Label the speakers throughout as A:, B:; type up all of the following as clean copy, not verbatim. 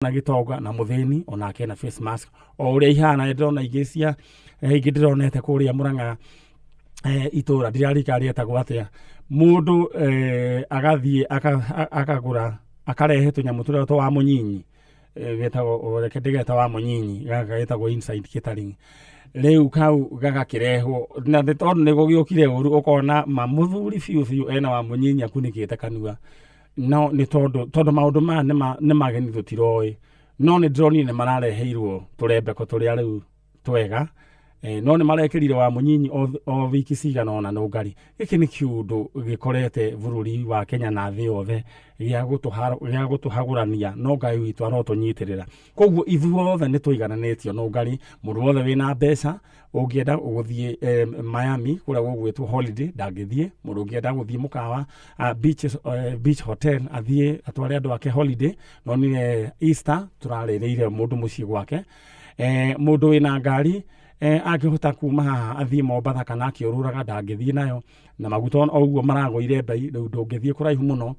A: Na gĩtonga na mũthĩni onake ena face mask o ũrĩa ihana. Nĩ ndĩrona ingĩ cia ingĩ ndĩronete kũrĩa Mũrang'a, itũra ndirarika rĩetagwo atĩa, mũndũ agathiĩ akagũra, akarehe tũnyamũ tũrĩa twa wa mũnyinyi, getagwo, reke ndĩgeta wa mũnyinyi, gaka getagwo Inside Catering. Rĩu kau gagakĩrehwo na nĩ tondũ nĩ gũgĩũkire ũru, ũkona ma mũthuri biũ biũ ena wa mũnyinyi akunĩkĩte kanua. No nĩ tondũ maũndũ maya nĩ mageni, tũtiroĩ, no nĩ ndĩronire nĩ marareheirwo tũrembeko tũrĩa rĩu twega, no nĩ marekĩrire wa mũnyinyi o wiki cigana ũna. Nũngari gĩkĩ nĩ kĩũndũ gĩkorete bũrũri wa Kenya na thĩ yothe gĩa gũtũhagũrania, no Ngai witũ arotũnyitĩrĩra. Koguo ithuothe nĩ tũigananĩtio. Nũngari mũndũ wothe wĩna mbeca ũngĩenda gũthiĩ Miami kũrĩa gũgwĩtwo holiday ndangĩthiĩ. Mũndũ ũngĩenda gũthiĩ mũkawa, beach hotel, athiĩ atware andũ ake holiday. Nonire Easter tũrarĩrĩire mũndũ mũciĩ gwake. Mũndũ wĩna ngari, angĩhota kuma haha athiĩ Mombatha kana akĩũrũraga, ndangĩthiĩ nayo. Na maguta o ũguo maragũire mbei, rĩu ndũngĩthiĩ kũraihu mũno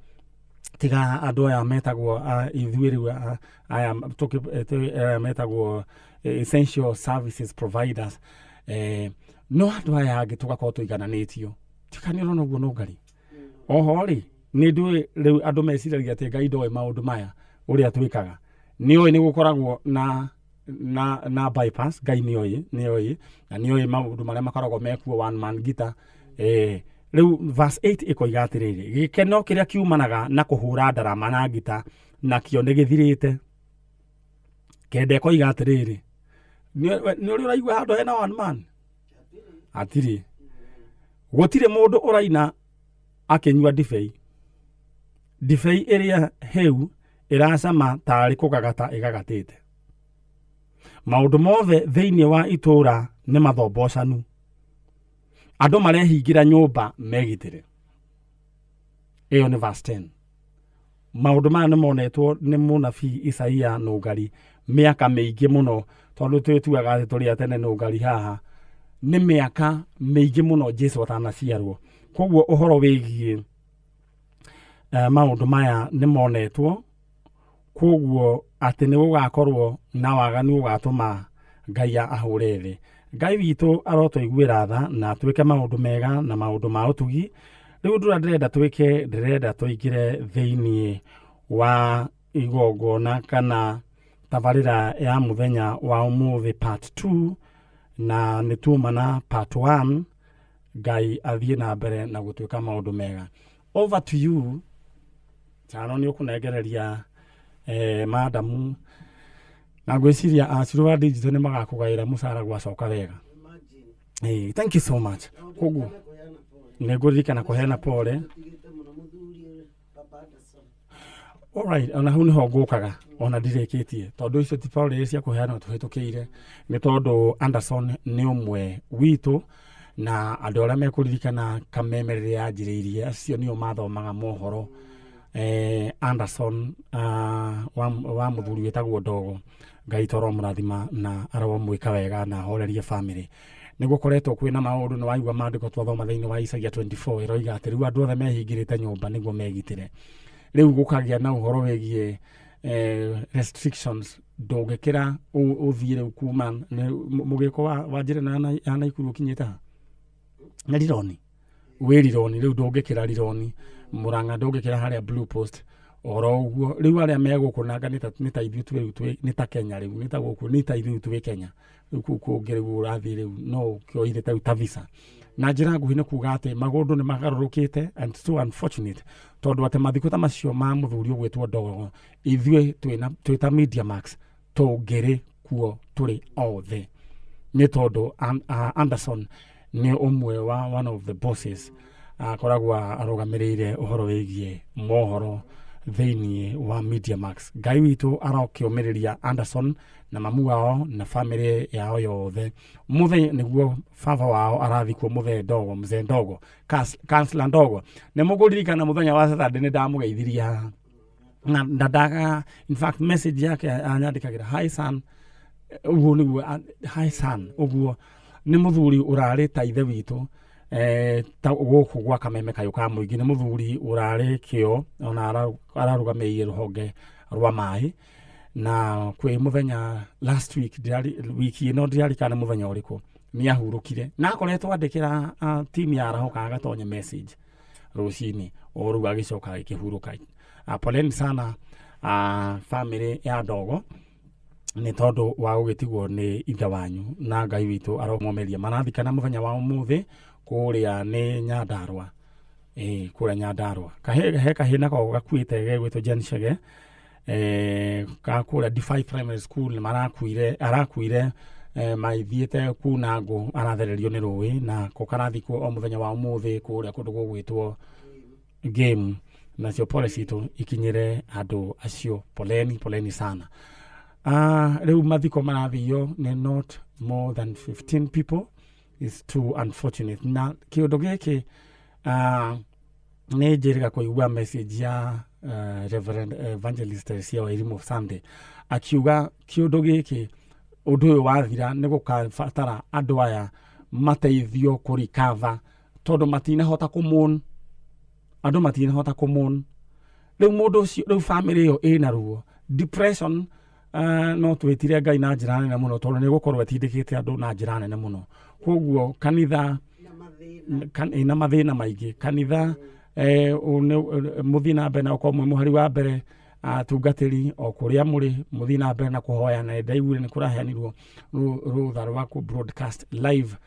A: tiga andũ aya metagwo, ithuĩ rĩu, aya aya metagwo essential services providers, no andũ aya angĩ tũgakorwo tũigananĩtio. Tikani ũrona ũguo nũngari oho rĩ, nĩ ndũĩ rĩu andũ meciragia atĩ Ngai ndoĩ maũndũ maya ũrĩa twĩkaga. Nĩ oĩ nĩ gũkoragwo na bypass. Ngai nĩ oĩ, nĩ oĩ, na nĩ oĩ maũndũ marĩa makoragwo mekuo one man guitar. Rĩu verse 8 ĩkoiga atĩrĩrĩ, gĩkeno kĩrĩa kiumanaga na kũhũra ndarama na ngita nakĩo nĩ gĩthirĩte. Kenda ĩkoiga atĩrĩrĩ, nĩ ũrĩ ũraigua handũ hena one man? Hatirĩ. Gũtirĩ mũndũ ũraina akĩnyua ndibei. Ndibei ĩrĩa hĩu ĩracama tarĩ kũgagata ĩgagatĩte. Maũndũ mothe thĩinĩ wa itũũra nĩ mathombocanu, andũ marehingĩra nyũmba megitĩre. Ĩyo nĩ verse 10. Maũndũ maya nĩ monetwo nĩ mũnabii Isaia Nũngari mĩaka mĩingĩ mũno, tondũ twĩtuaga atĩ tũrĩ a tene. Nũngari haha nĩ mĩaka mĩingĩ mũno Jesu atanaciarwo. Koguo ũhoro wĩgiĩ maũndũ maya nĩ monetwo, koguo atĩ nĩ gũgakorwo na waganu ũgatũma Ngai ahũre thĩ. Ngai witũ arotũiguĩra tha na twĩke maũndũ mega na maũndũ ma ũtugi. Rĩu ũndũ ũrĩa ndĩrenda twĩke, ndĩrenda tũingĩre thĩiniĩ wa igongona kana tabarĩra ya mũthenya wa ũmũthĩ part 2, na nĩ tuma na part 1. Ngai athiĩ na mbere na gũtuĩka maũndũ mega. Over to you, Charo. Nĩ ũkũnengereria madamu, na ngwĩciria acirũ wa digital nĩ magakũgaĩra mũcara gwacoka wega. Thank you so much. Koguo nĩ ngũririkana kũheana pole. Alright, ona hau nĩho ngũkaga, ona ndirĩkĩtie, tondũ icio ti pole cia kũheana tũhĩtũkĩire, nĩ tondũ Anderson nĩ ũmwe witũ, na andũ arĩa mekũririkana Kameme rĩrĩa yanjĩrĩirie, acio nĩo mathomaga mohoro. Anderson, wa mũthuri wĩtagwo Ndogo, Ngai toro mũrathima na aromwĩka wega na ahorerie family. Nĩ gũkoretwo kwĩna maũndũ, nĩ waigua maandĩko twathoma thĩinĩ wa Isaia 24 ĩroiga atĩ rĩu andũ othe mehingĩrĩte nyũmba nĩguo megitĩre. Rĩu gũkagĩa na ũhoro wĩgiĩ restrictions, ndũngĩkĩra ũthiĩ rĩu kuma mũgĩko wa njĩra ĩno ya Naikuru ũkinyĩte ha nĩ Rironi, wĩ Rironi. Rĩu ndũngĩkĩra Rironi, Mũrang'a ndũngĩkĩra harĩa Blue Post oro ũguo. Rĩu arĩa me gũkũ nanga nĩ ta ithuĩ twĩ rĩu nĩ ta Kenya, rĩu nĩ ta gũkũ, nĩ ta ithuĩ twĩ Kenya. Rĩu kũu kũngĩ rĩu ũrathiĩ rĩu no ũkĩoire ta rĩu ta visa. Na njĩra nguhĩ nĩ kuga atĩ maũndũ nĩ magarũrũkĩte, and so unfortunate, tondũ atĩ mathiko ta macio ma mũthuri ũgwĩtwo Ndogo, ithuĩ twĩ ta Media Max tũngĩrĩ kuo tũrĩ othe, nĩ tondũ Anderson nĩ ũmwe wa one of the bosses, akoragwo arũgamĩrĩire ũhoro wĩgiĩ mohoro thĩinĩ wa Media Max. Ngai witũ arokĩũmĩrĩria Anderson na mamu wao na famĩlĩ yao yothe. Mũthenya nĩguo baba wao arathikwo, mũthee Ndogo, mzee Ndogo, Kansla Ndogo. Nĩ mũkũririkana mũthenya wa Saturday nĩ ndamũgeithirie haha na ndadaga, in fact message yake anyandĩkagĩra, "Hi son." Ũguo nĩguo, "Hi son." Ũguo nĩ mũthuri ũrarĩ ta ithe witũ, ta gũkũ gwa Kameme kayũ ka mũingĩ. Nĩ mũthuri ũrarĩ kĩo, ona ararũgamĩrĩire rũhonge rwa maĩ. Na kwĩ mũthenya last week, wiki ĩno ndĩrarikana mũthenya ũrĩkũ, nĩ ahurũkire na akoretwo andĩkĩra team ya Arahũka agatonya message rũcinĩ o rĩu agĩcoka agĩkĩhurũka. Poleni sana family ya Ndogo nĩ tondũ wa gũgĩtigwo nĩ ithe wanyu, na Ngai witũ aromomeria. Marathikana mũthenya wa ũmũthĩ kũrĩa nĩ Nyandarũa, ĩĩ kũrĩa Nyandarũa. He kahĩ nako gakuĩte gegwĩtwo Jen Chege, ka kũrĩa D5 Primary School, nĩ marakuire, arakuire maithiĩte kuna ngũ, arathererio nĩ rũĩ, na ko karathikwo o mũthenya wa ũmũthĩ kũrĩa kũndũ gũgwĩtwo Game. Nacio pole citũ ikinyĩre andũ acio, poleni poleni sana. Rĩu mathiko marathio nĩ not more than 15 people. Is too unfortunate. Na kĩũndũ gĩkĩ nĩ njĩrĩga kũigua message ya Reverend Evangelist Teresia Wairimu Sunday akiuga kĩũndũ gĩkĩ, ũndũ ũyũ wathira nĩ gũkabatara andũ aya mateithio kũrikava, tondũ matinahota kũmon, andũ matinahota kũmon rĩu mũndũ ũcio. Rĩu family ĩyo ĩna ruo, depression. No twĩtire Ngai na njĩra nene mũno, tondũ nĩ gũkorwo ĩtindĩkĩte andũ na njĩra nene mũno. Koguo kanitha ĩna mathĩna maingĩ. Kanitha mũthiĩ na mbere na gũkorwo mwĩ mũhari wa mbere, atungatĩri o kũrĩa mũrĩ, mũthiĩ na mbere na kũhoya. Na ndaiguire nĩ kũraheanirwo rũtha rwa kũ broadcast live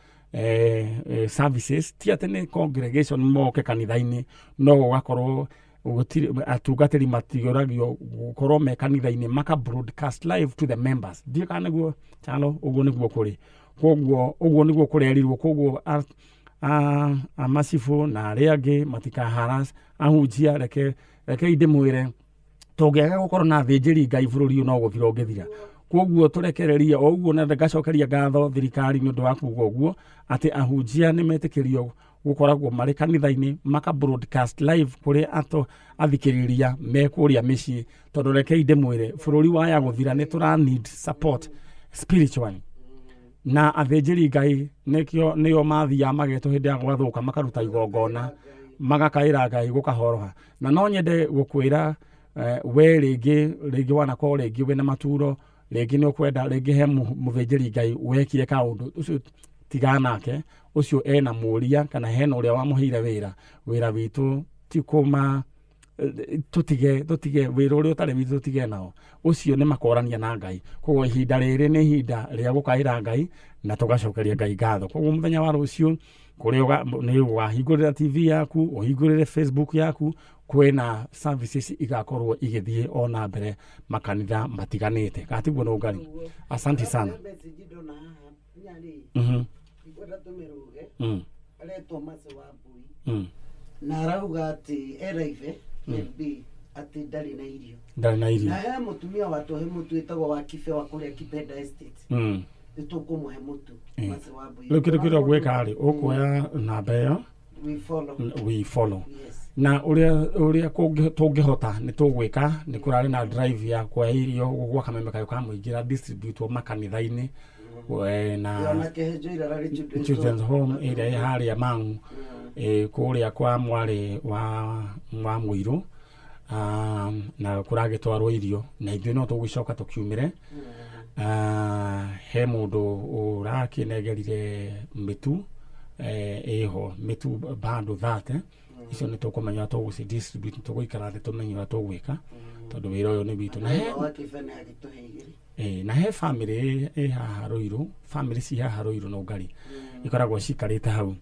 A: services. Ti atĩ nĩ congregation moke kanitha-inĩ, no gũgakorwo gũtirĩ atungatĩri matiũragio gũkorwo me kanitha-inĩ, maka broadcast live to the members. Ndiũ kana nĩguo chalo, ũguo nĩguo kũrĩ. Koguo ũguo nĩguo kũrerirwo. Koguo amacibũ na arĩa angĩ matikaharas ahunjia. Reke ndĩmwĩre, tũngĩaga gũkorwo na athĩnjĩri Ngai, bũrũri ũyũ no gũthira ũngĩthira. Koguo tũrekererie o ũguo, na ngacokeria ngatho thirikari nĩ ũndũ wa kuga ũguo atĩ ahunjia nĩ metĩkĩrio gũkoragwo marĩ kanitha-inĩ, maka broadcast live kũrĩ ato athikĩrĩria me kũrĩa mĩciĩ, tondũ rekei ndĩmwĩre, bũrũri waya gũthira nĩ tũra need support spiritually, na athĩnjĩri Ngai nĩkĩo nĩo mathiaga magetwo hĩndĩ ya gwathũka, makaruta igongona, magakaĩra Ngai gũkahoroha. Na no nyende gũkwĩra we rĩngĩ wanakorwo rĩngĩ wĩna maturo, rĩngĩ nĩ ũkwenda, rĩngĩ he mũthĩnjĩri Ngai wekire kaũndũ ũcio, tigana nake ũcio, ena mũria kana hena ũrĩa wamũheire wĩra. Wĩra witũ ti kũma tũtige wĩra ũrĩa ũtarĩ witũ, tũtige nao ũcio nĩ makorania na Ngai. Koguo ihinda rĩrĩ nĩ ihinda rĩa gũkaĩra Ngai na tũgacokeria Ngai ngatho. Koguo mũthenya wa rũciũ kũrĩa nĩ ũgahingũrĩra TV yaku, ũhingũrĩre Facebook yaku, kwĩna services igakorwo igĩthiĩ o na mbere makanitha matiganĩte. Katiguo no ngari. Asante sana.
B: Message ndona haha nyarĩ ngwenda tũmĩrũge. Aretwo Mace wa Mbui na arauga atĩ eraive FB atĩ ndarĩ na irio.
A: Ndarĩ na irio.
B: Na he mũtumia watũhe mũtu wĩtagwo wa Kibe wa kũrĩa Kipenda Estate. Nĩ tũkũmũhe mũtu. Mace wa Mbui.
A: Rĩu kĩndũ kĩrĩa ũgwĩka rĩ, ũkuoya namba ĩyo.
B: We follow.
A: We follow.
B: Yes.
A: Na ũrĩa tũngĩhota nĩ tũgwĩka. Nĩ kũrarĩ na drive ya kuoya irio gwa Kameme kayũ ka mũingĩ ra distribute makanitha-inĩ na
B: ona Kĩhenjo Irara rĩ Children's
A: Children's Home ĩrĩa ĩ harĩa Mang'u, kũrĩa kwa mwarĩ wa Mũirũ, na kũragĩtwarwo irio na ithuĩ no tũgũcoka tũkiumĩre. He mũndũ ũrakĩnengerire mĩtu, ĩho mĩtu bado 30. Icio nĩ tũkũmenya ũrĩa tũgũci distribute, tũgũikara thĩ tũmenye ũrĩa tũgwĩka, tondũ wĩra ũyũ nĩ witũ. Na he
B: wa Kibe nĩ agĩtũhe igĩrĩ.
A: Na he family ĩ haha Ruiru, family ci haha Ruiru no ngari ikoragwo cikarĩte hau,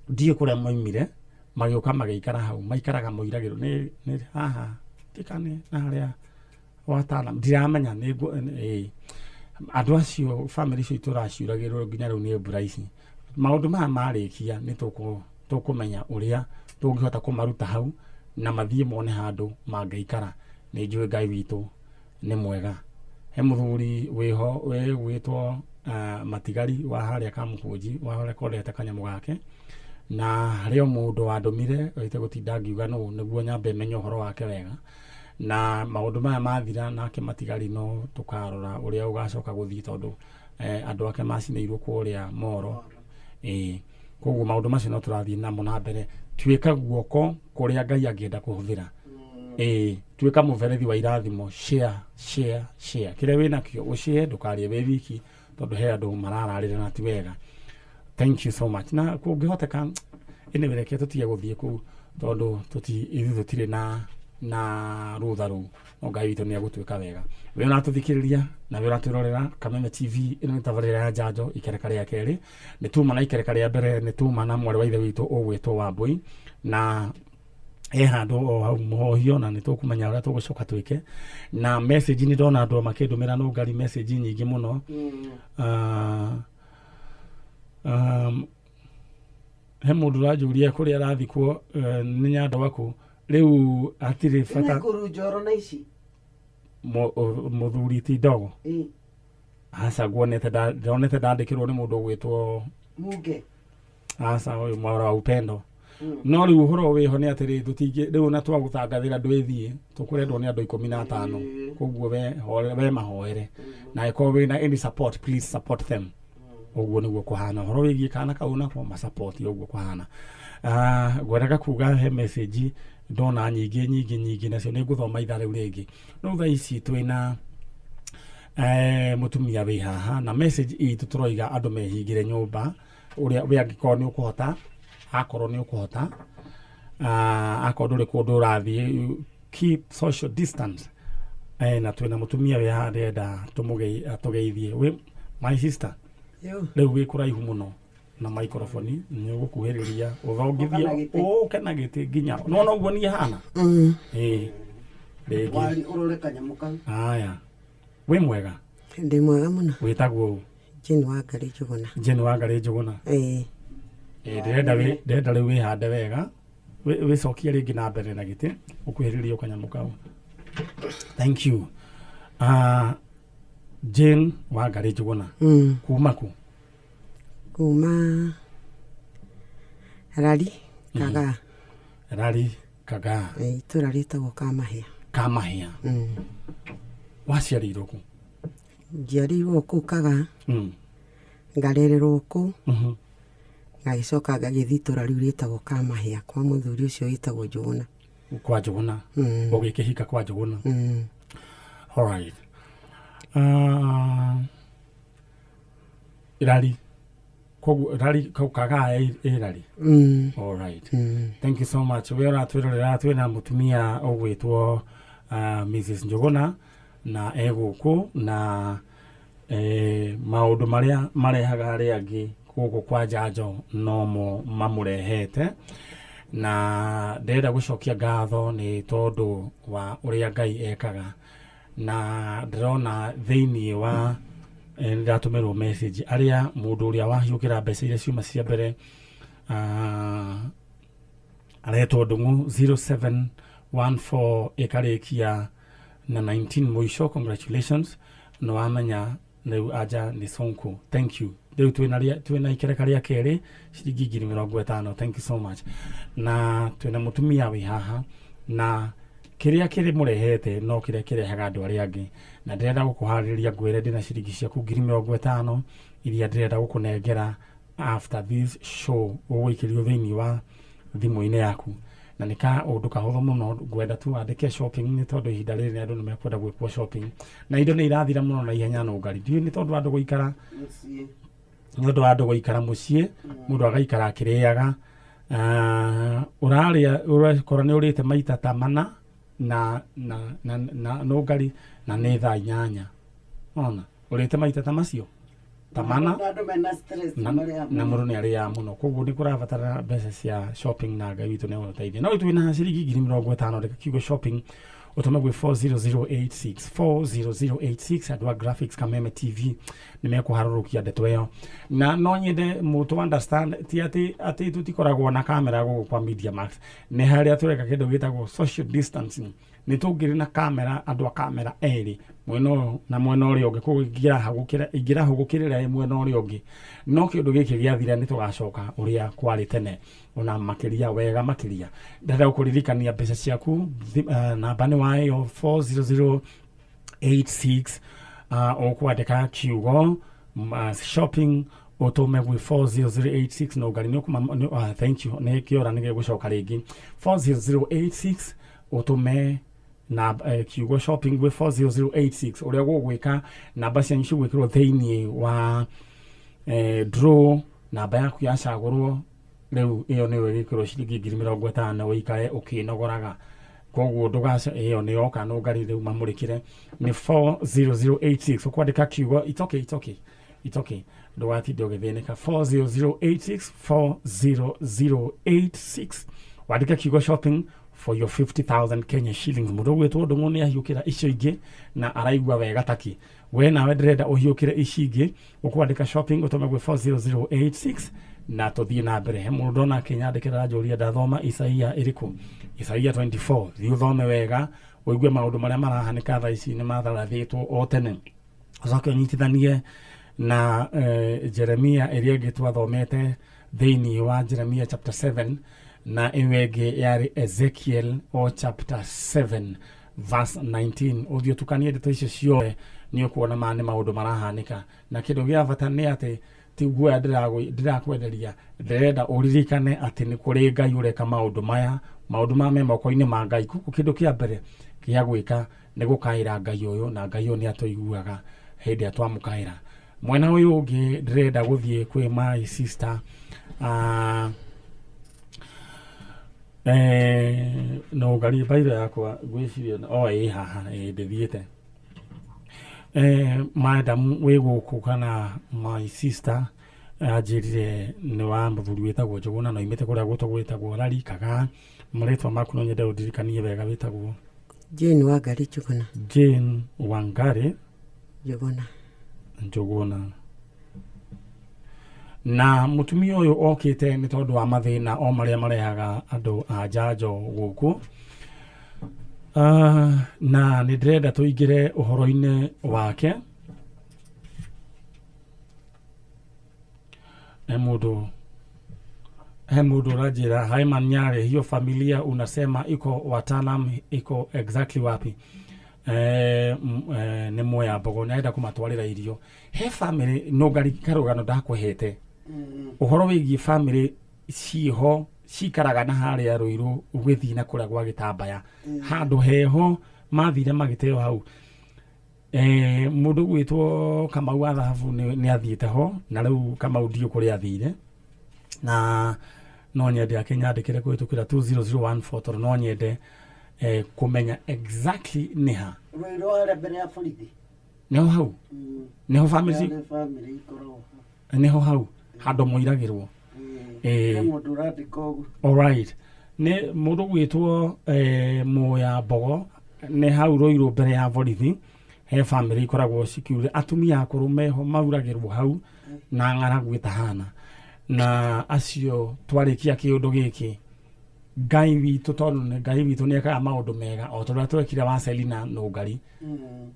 A: ndiĩ kũrĩa moimire, magĩũka magĩikara hau, maikaraga mũiragĩro nĩ haha tikane na harĩa watana, ndiramenya nĩ andũ acio, family icio itũraciuragĩrwo nginya rĩu nĩ mbura ici. Maũndũ maya marĩkia nĩ tũkũmenya ũrĩa tũngĩhota kũmaruta hau na mathiĩ mone handũ mangĩikara. Nĩ njũĩ Ngai witũ nĩ mwega. He mũthuri wĩho wĩgwĩtwo Matigari wa harĩa Kamũkũnji wa rekondete kanyamũ gake, na harĩ o mũndũ wandũmire ĩte gũtinda ngiuga nũ nĩguo nyambe menye ũhoro wake wega. Na maũndũ maya mathira nake Matigari no tũkarora ũrĩa ũgacoka gũthiĩ, tondũ andũ ake macinĩirwo kũrĩa Moro. Ĩĩ, koguo maũndũ macio no tũrathiĩ namo na mbere. Tuĩka guoko kũrĩa Ngai angĩenda kũhũthĩra. Ĩĩ, tuĩka. Tuĩka mũberethi wa irathimo. Share, share, share kĩrĩa wĩnakĩo, ũshare, ndũkarĩe wĩ wiki, tondũ he andũ marararĩra na ti wega. Thank you so much. Na kũngĩhoteka, anyway, reke tũtige gũthiĩ kũu, tondũ ithuĩ tũtirĩ na rũtha rũu, no Ngai witũ nĩ egũtuĩka wega. We ũratũthikĩrĩria na we ũratwĩrorera Kameme TV, ĩno nĩ tabarĩra ya Njanjo, ikereka rĩa kerĩ. Nĩ tuma na ikereka rĩa mbere nĩ tuma na mwarĩ wa ithe witũ ũgwĩtwo Wambũi, na he handũ o hau mũhohio, na nĩ tũkũmenya ũrĩa tũgũcoka twĩke na message. Nĩ ndona andũ makĩndũmĩra nũngari message nyingĩ mũno. He mũndũ ũranjũria kũrĩa arathikwo, nĩ Nyandwaku. Rĩu hatirĩ bata.
B: Kuru njoro na ici.
A: Mũthuri ti ndogo. Aca, nguonete ndonete ndandĩkĩrwo nĩ mũndũ ũgwĩtwo
B: Muge.
A: Aca, ũyũ mwara wa Upendo. No rĩu ũhoro wĩho nĩ atĩrĩ, tũtingĩ rĩu na twagũtangathĩra ndwĩthiĩ, tũkũrendwo nĩ andũ 15. Koguo we mahoere, na ĩkorwo wĩna any support, please support them. Ũguo nĩguo kũhana ũhoro wĩgiĩ kana kau, nako masupport ũguo kũhana. Ngwendaga kuga he message ndona nyingĩ nyingĩ nyingĩ, nacio nĩ ngũthoma ithaa rĩu rĩngĩ. Rĩu thaa ici twĩna mũtumia wĩ haha, na message itũ tũroiga andũ mehingĩre nyũmba ũrĩa we angĩkorwo nĩ ũkũhota, akorwo nĩ ũkũhota, akorwo ndũrĩ kũndũ ũrathiĩ, keep social distance. Na twĩna mũtumia wĩ haha, ndĩrenda tũgeithie. Wĩ my sister?
B: Yo.
A: Rĩu wĩ kũraihu mũno na microphone, nĩ ũgũkuhĩrĩria ũthongithie.
B: Ũka na gĩtĩ.
A: Ũke na gĩtĩ nginya nona ũguo niĩ hana. Ĩĩ, rĩngĩ.
B: Wari ũrore kanyamũ kau.
A: Aya, wĩ mwega?
C: Ndĩ mwega mũno.
A: Wĩtagwo ũ?
C: Jane Wangari Njũgũna.
A: Jane Wangari Njũgũna.
C: Ĩĩ.
A: Ĩĩ, ndĩrenda rĩu wĩhande wega. Wĩcokie rĩngĩ na mbere na gĩtĩ, ũkuhĩrĩrie kanyamũ kau. Thank you. Jane Wangari Njũgũna. Kuma kũ?
C: Kuma Rari Kagaa.
A: Rari Kagaa.
C: Ĩĩ, itũra rĩtagwo Kamahĩa.
A: Kamahĩa. Waciarĩirwo kũ?
C: Njiarĩirwo kũu Kagaa, ngarererwo kũu, ngagĩcoka ngagĩthiĩ itũra rĩu rĩtagwo Kamahĩa kwa mũthuri ũcio wĩtagwo Njũgũna.
A: Kwa Njũgũna. Ũgĩkĩhika kwa Njũgũna?
C: Mm.
A: Alright. Rari koguo Rari kau Kagaa ĩ Rari?
C: Mm.
A: Alright.
C: Mm.
A: Thank you so much. We ũratwĩrorera, twĩna mũtumia ũgwĩtwo Mrs Njũgũna, na egũkũ na maũndũ marĩa marehaga arĩa angĩ gũkũ kwa njanjo nomo mamũrehete, na ndĩrenda gũcokia ngatho nĩ tondũ wa ũrĩa Ngai ekaga. Na ndĩrona thĩiniĩ wa nĩndatũmĩrwo message arĩa mũndũ ũrĩa wahiũkĩra mbeca iria ciuma cia mbere, aretwo Ndung'u, 0714 ĩkarĩkia na 19 mũico. Congratulations, nĩ wamenya rĩu anja nĩ Sonko. Thank you. Rĩu twĩna ikereka rĩa kerĩ, ciringi 50,000. Thank you so much. Na twĩna mũtumia wĩ haha, na kĩrĩa kĩrĩ mũrehete no kĩrĩa kĩrehaga andũ arĩa angĩ, na ndĩrenda gũkũharĩrĩria ngwĩre ndĩna ciringi ciaku 50,000 iria ndĩrenda gũkũnengera after this show. Ũgũikĩrio thĩinĩ wa thimũ-inĩ yaku, na nĩ ka ũndũ kahũthũ mũno. Ngwenda tu wandĩke shopping, nĩ tondũ ihinda rĩrĩ andũ nĩ mekwenda gwĩkwo shopping, na indo nĩ irathira mũno na ihenya nũngari. Ndiũĩ nĩ tondũ andũ gũikara
B: Mũciĩ.
A: Nĩ ũndũ wa andũ gũikara mũciĩ, mũndũ agaikara akĩrĩaga. Ũrarĩa ũrakora nĩ ũrĩte maita ta mana na nũngari, na nĩ thaa 8 ona ũrĩte maita ta macio ta mana.
B: Na andũ mena stress
A: na,
B: marĩa
A: na mũndũ nĩ arĩaga mũno, koguo nĩ kũrabatara mbeca cia shopping, na Ngai witũ nĩ agũteithia. No twĩna ciringi 50,000. Reka kiugo shopping ũtũme gwĩ 40086, 40086. Andũ a graphics Kameme TV nĩ mekũharũrũkia ndeto ĩyo, na no nyende mũtũ understand ti atĩ tũtikoragwo na kamera gũkũ kwa Media Max. Nĩ harĩa tũreka kĩndũ gĩtagwo social distancing. Nĩ tũngĩrĩ na kamera, andũ a kamera erĩ, mwena ũyũ na mwena ũrĩa ũngĩ, koguo ingĩrahũgũkĩrĩra mwena ũrĩa ũngĩ. No kĩũndũ gĩkĩ gĩathira, nĩ tũgacoka ũrĩa kwarĩ tene, ona makĩria wega makĩria. Ndĩrenda gũkũririkania mbeca ciaku, namba nĩ wayo 40086. Ũkwandĩka kiugo shopping, ũtũme gwĩ 40086. No ngari nĩ thank you, nĩ kĩora nĩ gĩgũcoka rĩngĩ. 40086, ũtũme. Na kiugo shopping gwĩ 40086. Ũrĩa gũgwĩka, namba cianyu cigwĩkĩrwo thĩinĩ wa draw. Namba yaku yacagũrwo rĩu, ĩyo nĩyo ĩgĩkĩrwo ciringi 50,000 ũikare ũkĩnogoraga. Koguo ndũgaca, ĩyo nĩ yoka. Nũngari rĩu mamũrĩkĩre nĩ 40086, ũkwandĩka kiugo. It's okay, it's okay, it's okay, ndũgatinde ũgĩthĩnĩka. 40086, 40086, wandĩke kiugo shopping for your 50,000 Kenya shillings. Mũndũ ũgwĩtwo Ndũng'ũ nĩ ahiũkĩra icio ingĩ na araigua wega taki. We nawe ndĩrenda ũhiũkĩre ici ingĩ, ũkwandĩka shopping, ũtũme gwĩ 40086 na tũthiĩ na mbere. He mũndũ ndona akĩnyandĩkĩra, njũria ndathoma Isaia ĩrĩkũ. Isaia 24, thiĩ ũthome wega ũigue maũndũ marĩa marahanĩka thaa ici nĩ matharathĩtwo o tene. Ũcoke ũnyitithanie na Jeremia ĩrĩa ĩngĩ twathomete thĩinĩ wa Jeremia chapter 7, na ĩyo ĩngĩ yarĩ Ezekiel o chapter 7 verse 19. Ũthiĩ ũtukanie ndeto icio ciothe, nĩ ũkuona ma nĩ maũndũ marahanĩka. Na kĩndũ gĩa bata nĩ atĩ ti guoya ndĩrakwenderia, ndĩrenda ũririkane atĩ nĩ kũrĩ Ngai ũreka maũndũ maya. Maũndũ maya me moko-inĩ ma Ngai. Koguo kĩndũ kĩa mbere gĩa gwĩka nĩ gũkaĩra Ngai ũyũ, na Ngai ũyũ nĩ atũiguaga hĩndĩ ĩrĩa twamũkaĩra. Mwena ũyũ ũngĩ ndĩrenda gũthiĩ kwĩ my sister, no ngari bairo yakwa ngwĩciria o ĩ haha ĩ ndĩthiĩte. Madam wĩ gũkũ kana my sister anjĩrire nĩ wa mũthuri wĩtagwo Njũgũna na oimĩte kũrĩa gũtũ gwĩtagwo Rari Kagaa. Marĩtwa maku no nyende ũndirikanie wega, wĩtagwo?
C: Jane Wangari Njũgũna.
A: Jane Wangari
C: Njũgũna.
A: Njũgũna. Na mũtumia ũyũ okĩte nĩ tondũ wa mathĩna o marĩa marehaga andũ a njanjo gũkũ. Na nĩ ndĩrenda tũingĩre ũhoro-inĩ wake. He mũndũ ũranjĩra, "Haiman Nyare, hiyo familia unasema iko wataalam iko exactly wapi?" Nĩ Moya Mbogo, nĩ arenda kũmatwarĩra irio. He family nũngari karũgano ndakũhete ũhoro wĩgiĩ family ciho cikaraga na harĩa Rũirũ ũgĩthiĩ na kũrĩa gwa Gĩtambaya, handũ heho mathire magĩteo hau. Mũndũ gwĩtwo Kamau wa Thahabu nĩ athiĩte ho, na rĩu Kamau ndiũ kũrĩa athire, na no nyende akĩnyandĩkĩre kũhĩtũkĩra 20014 tondũ no nyende kũmenya exactly nĩ ha.
B: Rũirũ harĩa mbere ya borithi.
A: Nĩho hau? Nĩho family
B: Harĩa family ikoragwo.
A: Nĩho hau handũ moiragĩrwo?
B: He mũndũ ũrandĩka ũguo.
A: Alright, nĩ mũndũ gwĩtwo Mũya Mbogo, nĩ hau Rũirũ mbere ya borithi he family ikoragwo cikiure atumia akũrũ meho mauragĩrwo hau na ng'aragu ĩtahana. Na acio twarĩkia kĩũndũ gĩkĩ, Ngai witũ, tondũ nĩ Ngai witũ, nĩ ekaga maũndũ mega o ta ũrĩa twekire wa Selina Nũngari.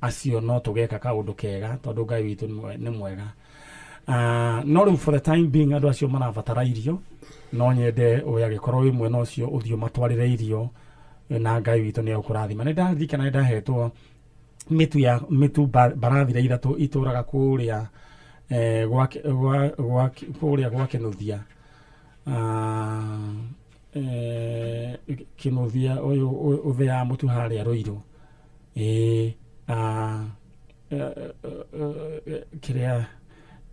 A: Acio no tũgeka kaũndũ kega tondũ Ngai witũ nĩ mwega. No rĩu for the time being andũ acio marabatara irio. No nyende ũyũ agĩkorwo wĩ mwena ũcio ũthiĩ ũmatwarĩre irio, na Ngai witũ nĩ egũkũrathima. Nĩ ndaririkana nĩ ndahetwo mĩtu ya mĩtu mbarathira ithatũ itũraga kũrĩa kũrĩa gwa Kĩnuthia. Kĩnuthia ũyũ ũthĩaga mũtu harĩa Rũirũ ĩĩ, kĩrĩa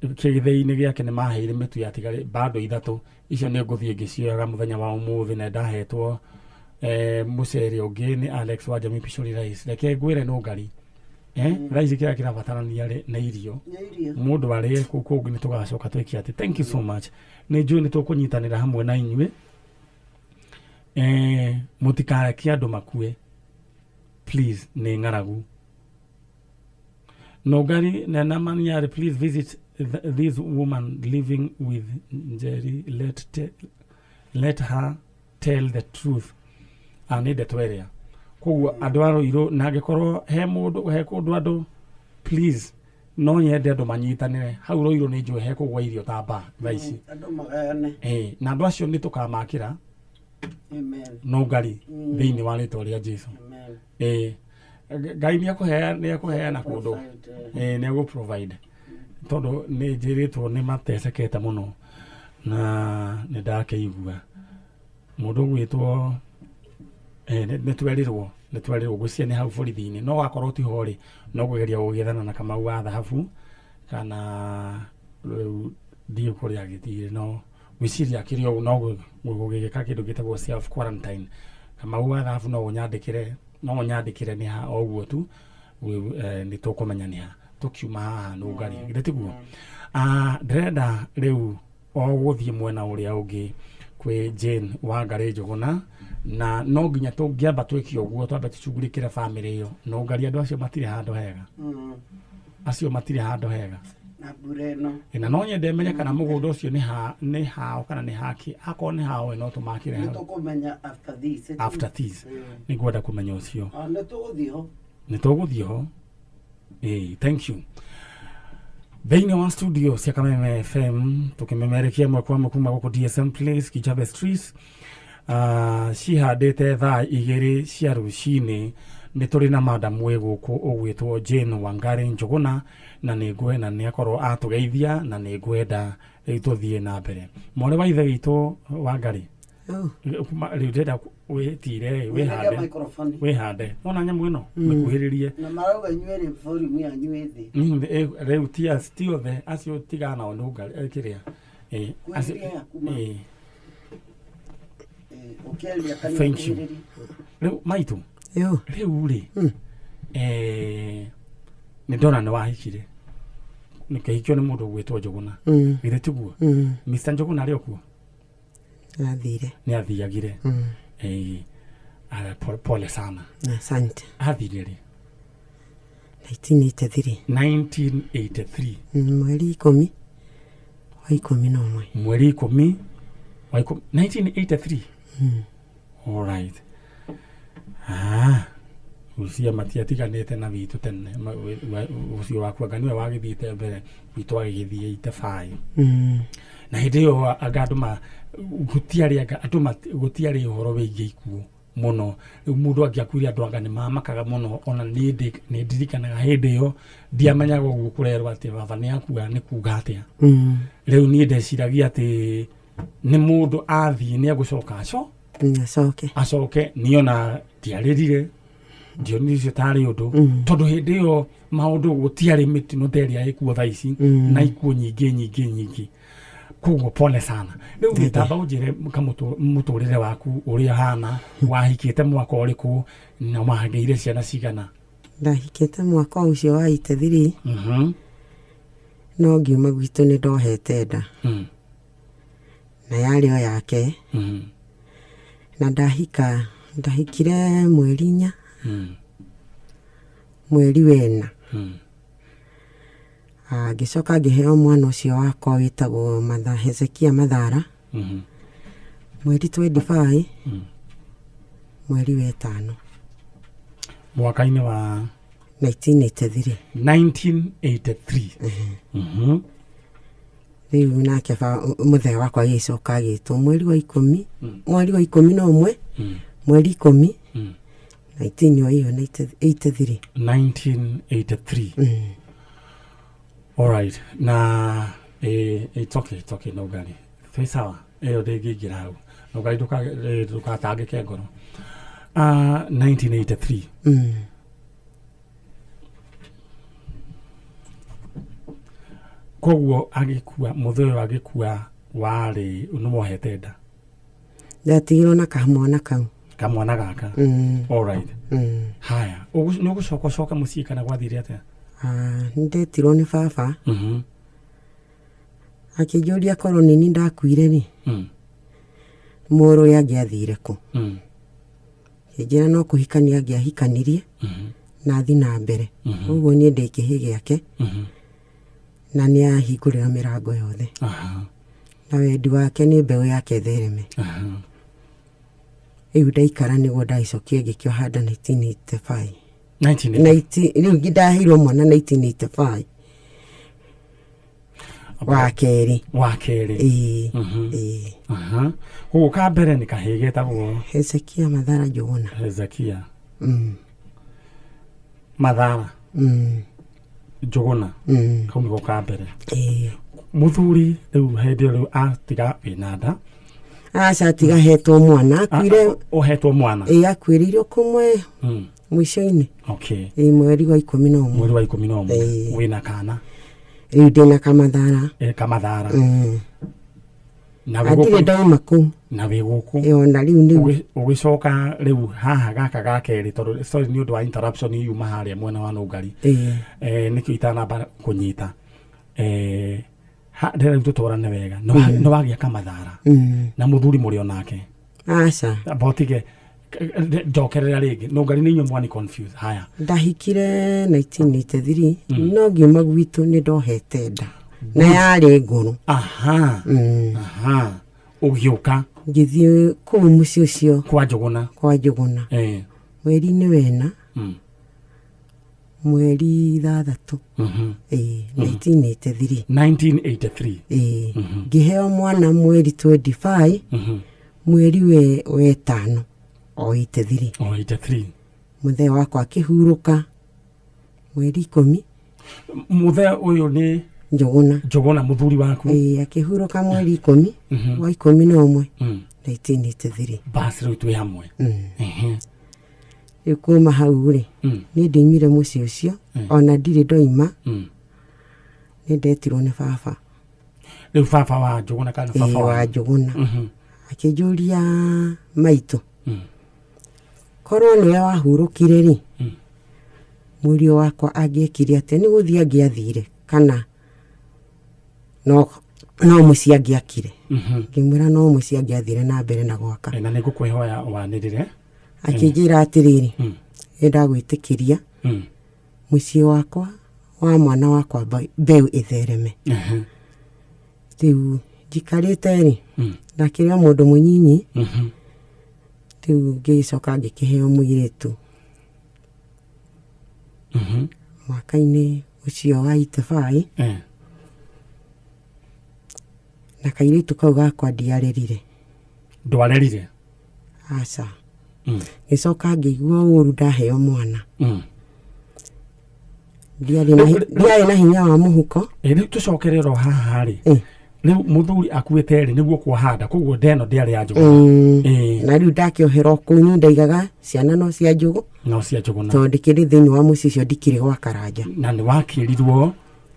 A: kĩgĩthĩi-inĩ gĩake nĩ maheire mĩtu yatigarĩ bado ithatũ. Icio nĩ ngũthiĩ ngĩcioyaga mũthenya wa ũmũthĩ. Na ndahetwo mũcere ũngĩ nĩ Alex wa Jamii Pishori Rice. Reke ngwĩre nũngari, thaa ici kĩrĩa kĩrabatarania rĩ nĩ irio.
B: Nĩ irio.
A: Mũndũ arĩe kũu kũngĩ nĩ tũgacoka twĩke atĩ. Thank you so much, nĩ njũĩ nĩ tũkũnyitanĩra hamwe na inyuĩ. Mũtikareke andũ makue, please, nĩ ng'aragu. Nogari Nenamanyare, please visit this woman living with Njeri. Let her tell the truth. Ah, nĩ ndeto ĩrĩa. Koguo andũ a Rũirũ, na angĩkorwo he mũndũ he kũndũ andũ, please, no nyende andũ manyitanĩre hau Rũirũ. Nĩ njũĩ he kũgwa irio ta mbaa thaa ici.
B: Andũ magayane.
A: Na andũ acio nĩ tũkamakĩra.
B: Amen.
A: Nũngari thĩinĩ wa rĩtwa rĩa Jesu.
B: Amen.
A: Ngai nĩ ekũheana kũndũ.
B: Provide.
A: Nĩ egũ provide tondũ nĩ njĩrĩtwo nĩ matecekete mũno na nĩ ndakĩigua mũndũ ũgwĩtwo nĩ twerirwo Nĩ twerĩrwo ngwĩciria nĩ hau borithi-inĩ, no wakorwo ti ho rĩ, no kũgeria gũgĩethana na Kamau wa Thahabu, kana rĩu ndiũ kũrĩa agĩthire, no gwĩciria akĩrĩ o no gũgĩka kĩndũ gĩtagwo self quarantine. Kamau wa Thahabu, no ũnyandĩkĩre nĩ ha o ũguo tu, nĩ tũkũmenya nĩ ha tũkiuma haha. Nũngari githĩ tiguo? Ah, ndĩrenda rĩu o gũthiĩ mwena ũrĩa ũngĩ kwĩ Jane Wangari Njũgũna, na no nginya tũngĩamba twĩke ũguo, twambe tũcugurĩkĩre bamĩrĩ ĩyo. Nũngari, andũ acio matirĩ handũ hega. Acio matirĩ handũ hega.
B: Na mbura ĩno.
A: Na no nyende menye kana mũgũnda ũcio nĩ hao kana nĩ hake. Akorwo nĩ hao, no tũmakĩre
B: Nĩ
A: hau.
B: Tũkũmenya after this.
A: After this. Nĩ ngwenda kũmenya ũcio.
B: Ah, nĩ tũgũthiĩ ho.
A: Nĩ tũgũthiĩ ho. Ĩĩ, thank you. Thĩinĩ wa studio cia Kameme FM, tũkĩmemerekia ĩmwe kwa ĩmwe kuma gũkũ DSM Place, Kijabe Street, cihandĩte thaa 2 cia rũcinĩ. Nĩ tũrĩ na madam wĩ gũkũ ũgwĩtwo Jane Wangari Njũgũna, na nĩ ngwenda nĩ akorwo atũgeithia, na nĩ ngwenda rĩu tũthiĩ na mbere. Mwarĩ wa ithe witũ Wangari.
C: Oh.
A: Rĩu ndĩrenda wĩtire
B: Wĩhande
A: wĩhande
B: microphone.
A: Wĩhande wona nyamũ ĩno mĩkuhĩrĩrie.
B: Na marauga inyuĩ volume yanyu ĩ thĩ.
A: Rĩu ti othe acio, tigana nao. Nũngari kĩrĩa
B: Kuhĩrĩria yaku ma. Ũkĩaria kanua.
A: Thank you.
B: Kuhĩrĩria.
A: Rĩu maitũ.
C: Yo.
A: Rĩu rĩ, nĩ ndona nĩ wahikire, nĩkĩhikio nĩ mũndũ ũgwĩtwo Njũgũna. Githĩ tiguo?
C: Mm.
A: Mr Njũgũna arĩ o kuo?
C: Athire.
A: Nĩ athiagire. Pole sana.
C: Asante.
A: Athire rĩ?
C: 1983.
A: 1983.
C: Mweri 10 wa 11.
A: Mweri 10 wa 1983. Alright. Ah, ũcio matiatiganĩte na witũ tene. Ũcio waku anga nĩwe wagĩthiĩte mbere, witũ agĩgĩthiĩ 85. Na hĩndĩ ĩyo anga andũ ma gũtiarĩ, anga andũ gũtiarĩ ũhoro wĩgiĩ ikuũ mũno. Rĩu mũndũ angĩakuire, andũ anga nĩ mamakaga mũno. Ona niĩ nĩ ndirikanaga hĩndĩ ĩyo ndiamenyaga ũguo kũrerwo atĩ baba nĩ akua nĩ kuga atĩa. Rĩu niĩ ndeciragia atĩ nĩ mũndũ athiĩ nĩ egũcoka aco
C: Acoke.
A: Acoke. Niĩ ona ndiarĩrire, ndionire ũcio tarĩ ũndũ, tondũ hĩndĩ ĩyo maũndũ gũtiarĩ mĩtino ta ĩrĩa ĩkuo thaa ici na ikuũ nyingĩ nyingĩ nyingĩ. Koguo pole sana. Rĩu gĩtamba ũnjĩre mũtũrĩre waku ũrĩa hana, wahikĩte mwaka ũrĩkũ na wagĩire ciana cigana?
C: Ndahikĩte mwaka ũcio wa 83. No ngiuma gwitũ nĩ ndohete nda na yarĩ o yake. Na ndahika, ndahikire mweri 4, mweri wena. Ah, ngĩcoka ngĩheo mwana ũcio wakwa wĩtagwo Hezekia Mathara mweri 25, mweri wetano.
A: Mwaka-inĩ wa
C: 1983.
A: 1983.
C: Rĩu nake mũthee wakwa agĩcoka agĩtwo mweri wa 10, mweri wa 11, mweri 10, 19 o ĩyo 83.
A: 1983. Alright. Na it's okay, it's okay. No gari twĩ sawa, ĩyo ndĩngĩingĩra hau. No gari, ndũgatangĩke ngoro. 1983. Koguo agĩkua, mũthee ũyũ agĩkua, warĩ nĩ wohete nda?
C: Ndatigirwo na kamwana kau.
A: Kamwana gaka. Alright. Haya, nĩ ũgũcoka ũcoke mũciĩ kana gwathire atĩa?
C: Ah, nĩndetirwo nĩ baba, akĩnjũria korwo nĩni ndakuire rĩ, mũrũ ũrĩa angĩathire kũ. Kĩnjĩra no kũhikania angĩahikanirie na athi na mbere. Koguo niĩ ndĩ kĩhĩ gĩake na nĩ ahingũrĩra mĩrango yothe na wendi wake nĩ mbeũ yake ĩthereme. Rĩu ndaikara nĩguo ndagĩcokire ngĩkĩoha nda 1985.
A: 19
C: Rĩu ndaheirwo mwana 1985 wa kerĩ.
A: Wa kerĩ.
C: Ĩĩ, ĩĩ.
A: Koguo ka mbere nĩ kahĩĩ getagwo
C: Hezekia Mathara Njũgũna.
A: Hezekia Mathara Njũgũna. Kau nĩko ka mbere.
C: Ĩĩ.
A: Mũthuri rĩu hĩndĩ ĩyo rĩu atiga wĩna nda?
C: Aca tiga hetwo mwana akuire.
A: Ũhetwo mwana?
C: Ĩĩ, akuĩrĩirwo kũmwe mũico-inĩ. Ĩĩ, mweri wa 11.
A: Mweri wa 11.
C: Ĩĩ.
A: Wĩna kana?
C: Rĩu ndĩna kamathara.
A: Kamathara. Na wĩ
C: Na ndirĩ
A: gũkũ?
C: ndauma kũu.
A: Na wĩ gũkũ?
C: Ĩ, ona rĩu nĩguo.
A: Ũgĩcoka rĩu haha gaka ga kerĩ, tondũ sorry nĩ ũndũ wa interruption yuma harĩa mwena wa nũngari. Nĩkĩo itanamba kũnyita. Ndĩrenda rĩu tũtwarane wega. Nĩ wagĩa kamathara na mũthuri mũrĩ onake?
C: Aca.
A: Amba ũtige njokerera rĩngĩ nũngari nĩ inyuĩ mwani confuse haya.
C: Ndahikire 1983, no ngiuma gwitũ nĩ ndohete nda na yarĩ ngũrũ.
A: Aha, ũgĩũka?
C: Ngĩthiĩ kũu mũciĩ ũcio.
A: Kwa Njũgũna?
C: Kwa Njũgũna. Mweri-inĩ wena, mweri 6. Ĩĩ, 1983.
A: 1983.
C: Ĩĩ, ngĩheo mwana mweri 25, mweri wetano o 83.
A: O 83.
C: Mũthee wakwa akĩhurũka mweri 10.
A: Mũthee ũyũ nĩ?
C: Njũgũna.
A: Njũgũna, mũthuri waku?
C: Ĩĩ, akĩhurũka mweri 10 wa 11, 1983.
A: Basi rĩu twĩ hamwe.
C: Rĩu kuma hau rĩ, niĩ ndioimire mũciĩ ũcio, ona ndirĩ ndoima. Nĩ ndetirwo nĩ baba.
A: Rĩu baba wa Njũgũna kana
C: Ĩĩ,
A: baba
C: wa
A: wa
C: Njũgũna. Akĩnjũria, maitũ, korwo nĩwe wahurũkire rĩ, mũriũ wakwa angĩekire atĩa? Nĩ gũthiĩ angĩathire kana no mũciĩ angĩakire? Ngĩmwĩra no mũciĩ angĩathire na mbere na gwaka.
A: Na nĩ ngũkwĩhoya wanĩrĩre.
C: Akĩnjĩra atĩrĩrĩ, nĩ ndagwĩtĩkĩria mũciĩ wakwa wa mwana wakwa mbeũ ĩthereme. Rĩu njikarĩte rĩ, ndakĩrĩ o mũndũ mũnyinyi. Rĩu ngĩgĩcoka ngĩkĩheo mũirĩtu mwaka-inĩ ũcio wa 85. Na kairĩtu kau gakwa ndiarerire.
A: Ndwarerire?
C: Aca. Ngĩcoka ngĩigua ũru ndaheo mwana. Ndiarĩ na hinya wa mũhuko.
A: Rĩu tũcokerere o haha rĩ. Rĩu mũthuri akuĩte rĩ, nĩguo kuoha nda, koguo ndeno ndĩarĩ ya Njũgũna?
C: Na rĩu ndakĩoherwo kũu, niĩ ndaigaga ciana no cia Njũgũ.
A: No cia Njũgũna.
C: Tondũ ndĩkĩrĩ thĩinĩ wa mũciĩ ũcio, ndikĩrĩ gwa Karanja.
A: Na nĩ wakĩrirwo,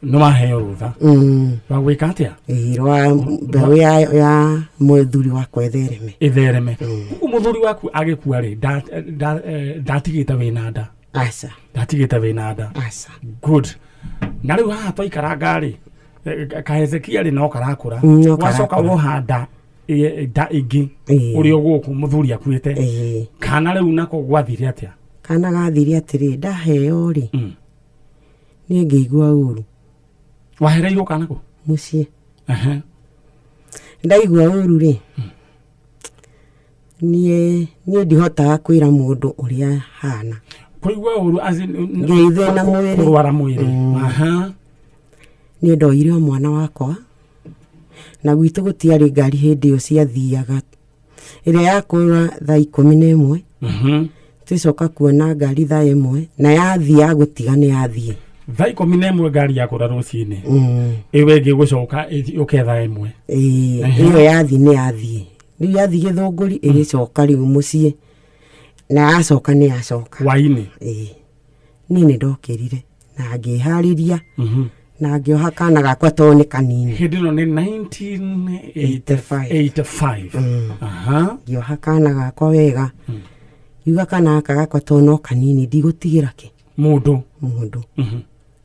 A: nĩ waheo rũtha rwa gwĩka atĩa?
C: Ĩĩ, rwa mbeũ ya mũthuri wakwa ĩthereme.
A: Ĩthereme. Koguo mũthuri waku agĩkua rĩ, ndatigĩte wĩna nda?
C: Aca.
A: Ndatigĩte wĩna nda?
C: Aca.
A: Good. Na rĩu haha twaikaranga rĩ, kahezekia rĩ, no karakũra?
C: No
A: Wacoka
C: karakũra.
A: woha nda, nda ĩngĩ ũrĩ o gũkũ mũthuri akuĩte? Kana rĩu nako gwathire atĩa?
C: Kana gathire atĩrĩ, ndaheo rĩ, niĩ ngĩigua ũru.
A: Wahereirwo kana kũ?
C: Mũciĩ. Ndaigua ũru rĩ, niĩ ndihotaga kwĩra mũndũ ũrĩa hana.
A: Kũigua ũru as in,
C: Ngĩithĩna mwĩrĩ.
A: Kũrwara mwĩrĩ.
C: Niĩ ndoire o mwana wakwa, na gwitũ gũtiarĩ ngari hĩndĩ ĩyo ciathiaga, ĩrĩa yakũra thaa 11. Tũcoka kuona ngari thaa 1, na yathiĩ ya gũtiga nĩ yathiĩ.
A: Thaa 11 ngari yakũra rũcinĩ? Ĩyo ĩngĩ gũcoka yũke thaa 1?
C: Ĩĩ, ĩyo yathiĩ nĩ yathiĩ. Rĩu yathiĩ Gĩthũngũri, ĩgĩcoka rĩu mũciĩ, na yacoka nĩ yacoka.
A: Hwainĩ?
C: Ĩĩ, niĩ nĩ ndokĩrire na ngĩharĩria na ngĩoha kana gakwa tondũ nĩ kanini.
A: Hĩndĩ ĩno nĩ 1985?
C: Ngĩoha kana gakwa wega, ngiuga kana gaka gakwa tondũ no kanini, ndigũtigĩra kĩ
A: Mũndũ.
C: Mũndũ.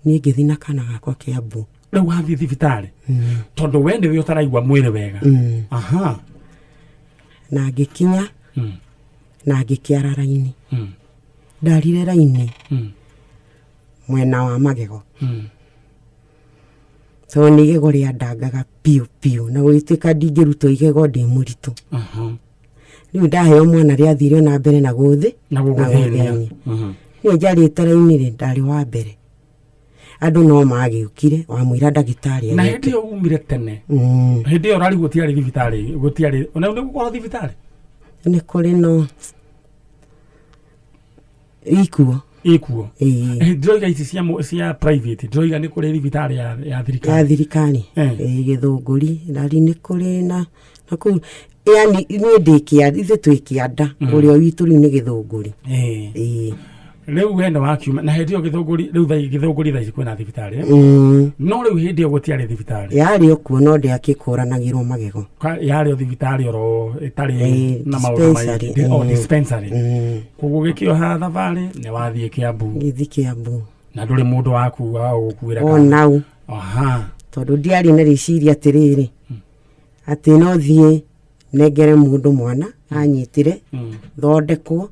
C: Niĩ ngĩthiĩ na kana gakwa Kĩambu.
A: Rĩu wathiĩ thibitarĩ tondũ we nĩwe ũtaraigua mwĩrĩ wega?
C: Na ngĩkinya na ngĩkĩara raini. Ndarire raini mwena wa magego, tondũ nĩ igego rĩandangaga biũ biũ, na gũgĩtuĩka ndingĩrutwo igego ndĩ mũritũ. Rĩu ndaheo mwana rĩathire na mbere na gũthĩ
A: Na gũgũthĩnia.
C: Gũthĩnia. Niĩ njarĩte raini rĩ, ndarĩ wa mbere, andũ no magĩũkire wamwĩra ndagĩtarĩ
A: Na
C: agĩũke.
A: Hĩndĩ ĩyo umire tene? Hĩndĩ ĩyo ũrarigwo gũtiarĩ thibitarĩ, gũtiarĩ ona nĩ gũkorwo thibitarĩ?
C: Nĩ kũrĩ, no ikuo.
A: Ikuo?
C: Ĩĩ.
A: Ndĩroiga ici cia private, ndĩroiga nĩ kũrĩ thibitarĩ ya
C: ya
A: thirikari?
C: Thirikari. Ĩĩ, Gĩthũngũri rari nĩ kũrĩ na kũu. Yani niĩ ndĩ kĩa ithuĩ twĩ kĩanda, ũrĩa witũ rĩu nĩ Gĩthũngũri. Ĩĩ.
A: Rĩu we nĩ wakiuma na hĩndĩ ĩyo Gĩthũngũri, rĩu thaa Gĩthũngũri thaa ici kwĩna thibitarĩ, eh? No rĩu hĩndĩ ĩyo gũtiarĩ thibitarĩ.
C: Yarĩ o kuo no ndĩakĩkũranagĩrwo magego.
A: Yarĩ o thibitarĩ oro ĩtarĩ na maũndũ
C: dispensary,
A: maingĩ o dispensary. Koguo gĩkĩoha thabarĩ nĩ wathiĩ Kĩambu.
C: Gĩthi Kĩambu.
A: Na ndũrĩ mũndũ waku wa gũkuĩra?
C: O nau.
A: Aha.
C: Tondũ ndiarĩ na rĩciria atĩrĩrĩ, atĩ no thiĩ nengere mũndũ mwana anyitĩre, thondekwo,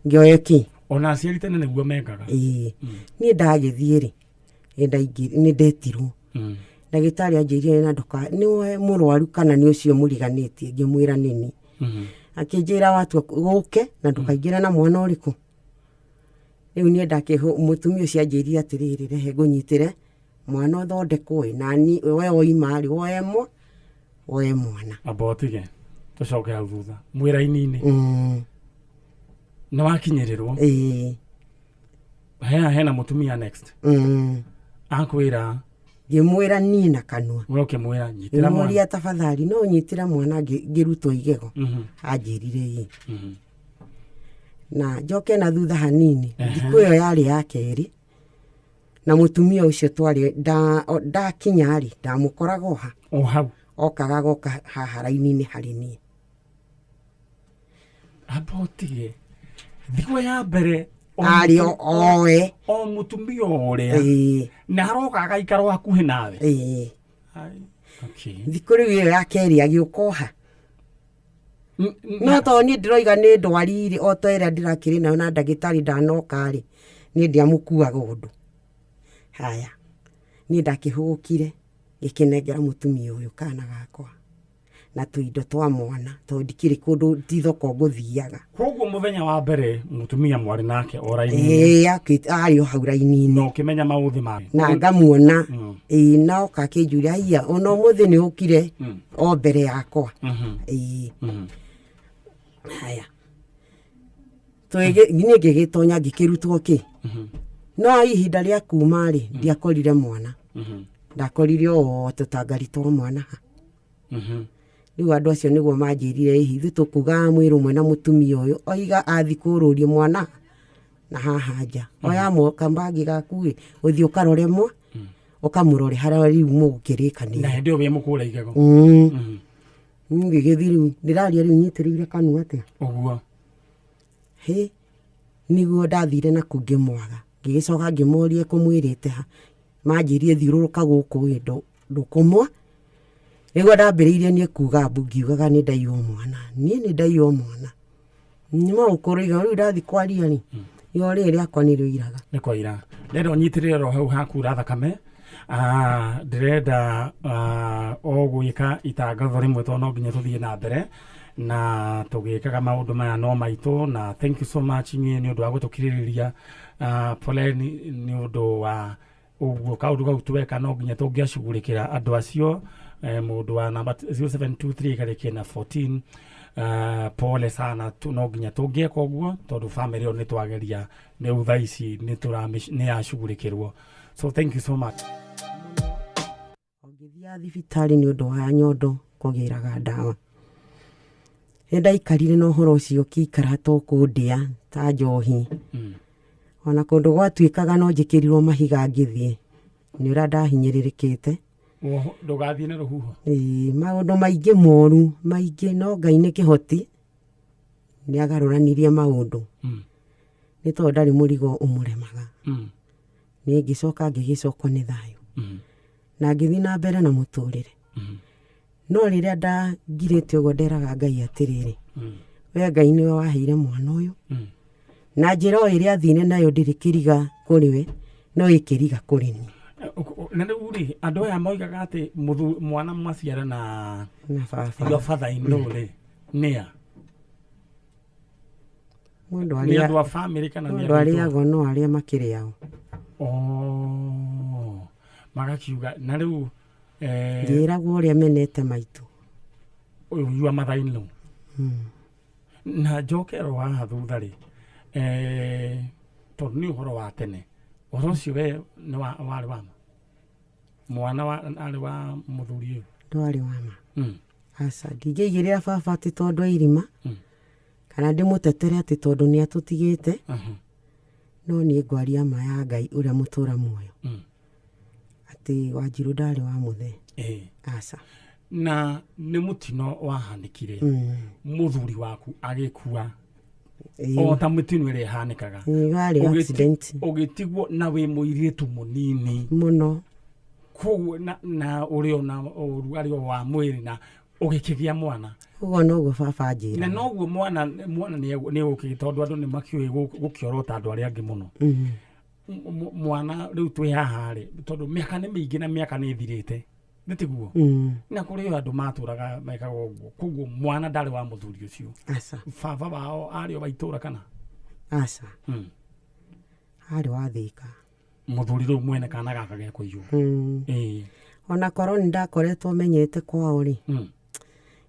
C: ngĩoye kĩ.
A: Ona aciari tene nĩguo mekaga.
C: Ĩĩ, niĩ ndagĩthiĩ rĩ, nĩ ndetirwo. Ndagĩtarĩ anjĩrire na nduka nĩwe mũrwaru kana nĩ ũcio mũriganĩtie? Ngĩmwĩra nĩni. Akĩnjĩra watua gũke na ndũkaingĩre na mwana ũrĩkũ. Rĩu niĩ ndakĩhũ mũtumia ũcio anjĩrire atĩrĩrĩ, rehe ngũnyitĩre mwana ũthondekwo ĩ, nani we woima rĩ, woe woe mwana.
A: Amba ũtige tũcoke hau thutha mwĩ raini-inĩ. Nĩ wakinyĩrĩrwo?
C: Ĩĩ.
A: Hena mũtumia next akwĩra?
C: Ngĩmwĩra niĩ na kanua.
A: We ũkĩmwĩra nyitĩra mwana.
C: Ngĩmũria tafadhali no ũnyitĩre mwana ngĩrutwo igego? Anjĩrire ĩ. Na njoke na thutha hanini. Thikũ ĩyo yarĩ ya kerĩ na mũtumia ũcio twarĩ ndakinya rĩ, ndamũkoraga o ha.
A: O hau.
C: Okaga goka haha raini-inĩ harĩ niĩ.
A: Amba ũtige, thikũ ya mbere
C: arĩ o oe.
A: O mũtumia ũrĩa?
C: Ĩĩ.
A: Na aroka agaikara o hakuhĩ nawe?
C: Ĩĩ.
A: Ai, okay.
C: Thikũ rĩu ĩyo ya kerĩ agĩũka o ha. No tondũ niĩ ndĩroiga nĩ ndwari rĩ, o ta ĩrĩa ndĩrakĩrĩ nayo na ndagĩtarĩ ndanoka rĩ, niĩ ndiamũkuaga ũndũ. Haya, niĩ ndakĩhũgũkire ngĩkĩnengera mũtumia ũyũ kana gakwa na tũindo twa mwana, tondũ ndikĩrĩ kũndũ, ti thoko ngũthiaga.
A: Koguo mũthenya wa mbere mũtumia mwarĩ nake o raini?
C: Ĩĩ, arĩ o hau raini-inĩ.
A: Na ũkĩmenya maũthĩ make?
C: Na ngamuona. Ĩĩ, na oka akĩnjũria, "Haiya, ona ũmũthĩ nĩ ũkire o mbere yakwa?" Ĩĩ. Haya, niĩ ngĩgĩtonya ngĩkĩrutwo kĩ, no ihinda rĩa kuma rĩ, ndiakorire mwana. Ndakorire o tũtangari twa mwana ha. Rĩu andũ acio nĩguo manjĩrire, ĩhi ithuĩ tũkugaga mwĩrĩ ũmwe na mũtumia ũyũ oiga athi kũrũria mwana na haha nja, oya kambagi gaku ĩ, ũthiĩ ũkarore mwa ũkamũrore harĩa rĩu mũgũkĩrĩkanĩra.
A: Na hĩndĩ ĩyo wĩ mũkũra igego?
C: Ngĩgĩthiĩ, rĩu ndĩraria rĩu nyitĩrĩire kanua atĩa.
A: Ũguo.
C: Hĩ, nĩguo ndathire na kũ ngĩmwaga, ngĩgĩcoka ngĩmoria kũmwĩrĩte ha, manjĩrire thiũrũrũka gũkũ ĩ, ndũkũmwa. Nĩguo ndambĩrĩirie niĩ kuga mbu, ngiugaga nĩ ndaiywo mwana, niĩ nĩ ndaiywo mwana, nyuma gũkũrũ rĩu ndathi kwaria rĩ, igego rĩrĩ rĩakwa nĩ rĩiraga.
A: Nĩ kwaira. Ndĩrenda ũnyitĩrĩre oro hau hakura thakame. Ndĩrenda o gwĩka itangatho rĩmwe tondũ no nginya tũthiĩ na mbere na tũgĩkaga maũndũ maya no maitũ. Na thank you so much inyuĩ nĩ ũndũ wa gũtũkirĩrĩria. Poleni nĩ ũndũ wa ũguo kaũndũ kau tweka, no nginya tũngĩacugurĩkĩra andũ acio. Mũndũ wa namba 0723 ĩkarĩkia na 14, pole sana tu, no nginya tũngĩeka ũguo tondũ family ĩyo nĩ twageria rĩu thaa ici nĩ yacugurĩkĩrwo, so thank you so much.
C: Ngĩthiaga thibitarĩ nĩ ũndũ wa nyondo kũgĩraga ndawa. Nĩ ndaikarire na ũhoro ũcio ũkĩikara to kũndĩa ta njohi. Ona kũndũ gwatuĩkaga no njĩkĩrirwo mahiga ngĩthiĩ nĩ ũrĩa ndahinyĩrĩrĩkĩte.
A: Ndũgathiĩ na rũhuho.
C: Ĩĩ, maũndũ maingĩ moru maingĩ, no Ngai nĩ kĩhoti, nĩ agarũranirie maũndũ. Nĩ tondũ ndarĩ mũrigo ũmũremaga. Niĩ ngĩcoka ngĩgĩcokwo nĩ thayũ na ngĩthiĩ na mbere na mũtũrĩre. No rĩrĩa ndangirĩte ũguo, nderaga Ngai atĩrĩrĩ, we Ngai nĩwe waheire mwana ũyũ na njĩra o ĩrĩa athire nayo, ndĩrĩ kĩriga kũrĩ we, no ĩkĩriga kũrĩ niĩ.
A: Na rĩu rĩ, andũ aya moigaga atĩ mwana maciara na
C: na baba
A: your father in law rĩ, nĩa?
C: Mũndũ
A: Nĩ
C: arĩa
A: andũ a family kana nĩ
C: mũndũ
A: andũ a itũũra?
C: Arĩagwo no arĩa makĩrĩao.
A: Oh, magakiuga na rĩu
C: Ngĩragwo ũrĩa menete maitũ.
A: Ũyũ your mother in law. Na njoke ro haha thutha rĩ, tondũ nĩ ũhoro wa tene, ũhoro ũcio we nĩ warĩ wa ma, mwana wa arĩ wa mũthuri ũyũ?
C: Ndwarĩ wa ma. Aca ndingĩigĩrĩra baba atĩ tondũ airima kana ndĩmũtetere atĩ tondũ nĩ atũtigĩte, no niĩ ngwaria ma ya Ngai ũrĩa mũtũra muoyo atĩ Wanjirũ ndarĩ wa mũthee. Aca.
A: Na nĩ mũtino wahanĩkire, mũthuri waku agĩkua o ta mĩtino ĩrĩa ĩhanĩkaga.
C: Warĩ accident.
A: Ũgĩtigwo na wĩ mũirĩtu mũnini
C: mũno.
A: Koguo na ũrĩ ona ũrugarĩ wa mwĩrĩ na ũgĩkĩgĩa mwana.
C: Ũguo noguo baba anjĩra.
A: Na noguo mwana nĩ ũkĩ tondũ andũ nĩ makĩũĩ gũkĩorota andũ arĩa angĩ mũno. Mwana rĩu twĩ haha rĩ, tondũ mĩaka nĩ mĩingĩ na mĩaka nĩ ĩthirĩte. Nĩ tiguo? Na kũrĩ andũ matũraga mekaga ũguo. Koguo mwana ndarĩ wa mũthuri ũcio.
C: Aca.
A: Baba wao arĩ o wa itũra kana?
C: Aca. Arĩ wa Thika.
A: Mũthuri rĩu mwene kana gaka gekũiywo.
C: Ona korwo nĩ ndakoretwo menyete kwao rĩ, nĩ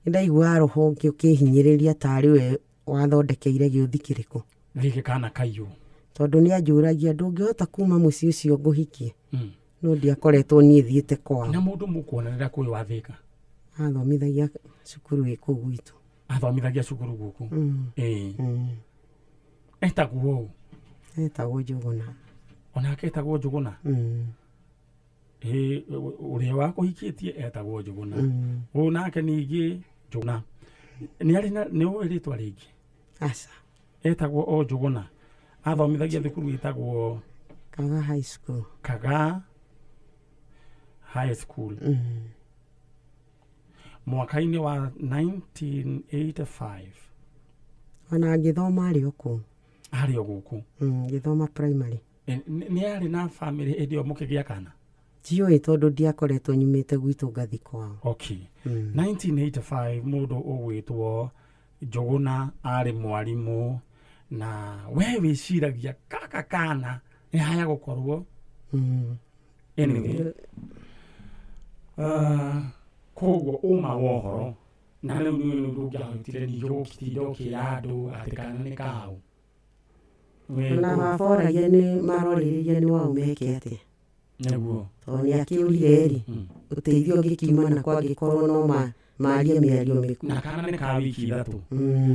C: ndaiguaga roho ũkĩhinyĩrĩria tarĩ we wathondekeire gĩũthi kĩrĩkũ.
A: Gĩkĩ kana kaiywo.
C: Tondũ nĩ anjũragia ndũngĩhota kuma mũciĩ ũcio ngũhikie. No ndiakoretwo niĩ thiĩte kwao.
A: Na mũndũ mũkuonanĩra kũyũ wa Thika?
C: Athomithagia cukuru ĩ kũu gwitũ.
A: Athomithagia cukuru gũkũ? Etagwo ũũ?
C: Etagwo Njũgũna.
A: Onake etagwo Njũgũna? Ũrĩa wakũhikĩtie etagwo Njũgũna. Ũyũ nake ningĩ Njũgũna. Nĩ arĩ na, nĩ ũĩ rĩtwa rĩngĩ?
C: Aca.
A: Etagwo o Njũgũna. Athomithagia thukuru ĩtagwo
C: Kaga High School.
A: Kaga High School. Mwaka-inĩ wa 1985.
C: Ona ngĩthoma arĩ o kũu.
A: Arĩ o gũkũ.
C: Ngĩthoma primary.
A: Nĩ arĩ na family hĩndĩ ĩyo mũkĩgĩa kana?
C: Ndiũĩ tondũ ndiakoretwo nyumĩte gwitũ ngathi kwao.
A: Okay. 1985 mũndũ ũgwĩtwo Njũgũna arĩ mwarimũ na we wĩciragia gaka kana nĩ haya gũkorwo. Anyway. Koguo ũma wa ũhoro na rĩu nĩ ũndũ ũngĩahotire ningĩ gũtinda ũkĩra andũ atĩ kana nĩ kaũ.
C: Na baba oragia nĩ marorĩrĩria nĩ wao meke atĩa.
A: Nĩguo.
C: Tondũ nĩ akĩũrire rĩ, ũteithio ũngĩkiuma na kwangĩkorwo no marie mĩario mĩku.
A: Na kana nĩ ka wiki ithatũ.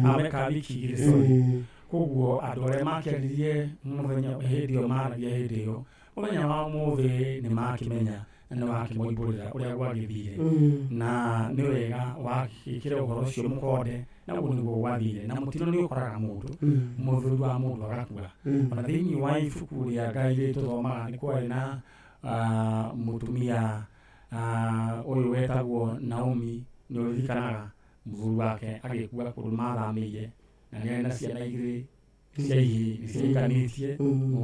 A: Ame ka wiki igĩrĩ, sorry. Koguo andũ arĩa makĩaririe mũthenya hĩndĩ ĩyo maragia hĩndĩ ĩyo, mũthenya wa ũmũthĩ nĩ makĩmenya na nĩ wakĩmoimbũrĩra ũrĩa gwagĩthire. Na nĩ wega wakĩkĩra ũhoro ũcio mũkonde na ũguo nĩguo gwathire. Na mũtino nĩ ũkoraga mũndũ, mũthuri wa mũndũ agakua. Ona thĩinĩ wa ibuku rĩa Ngai rĩrĩ tũthomaga nĩ kwarĩ na mũtumia ũyũ wetagwo Naomi, nĩ ũririkanaga mũthuri wake agĩkua kũndũ mathamĩire na nĩ arĩ na ciana igĩrĩ cia ihĩĩ nĩ ciahikanĩtie,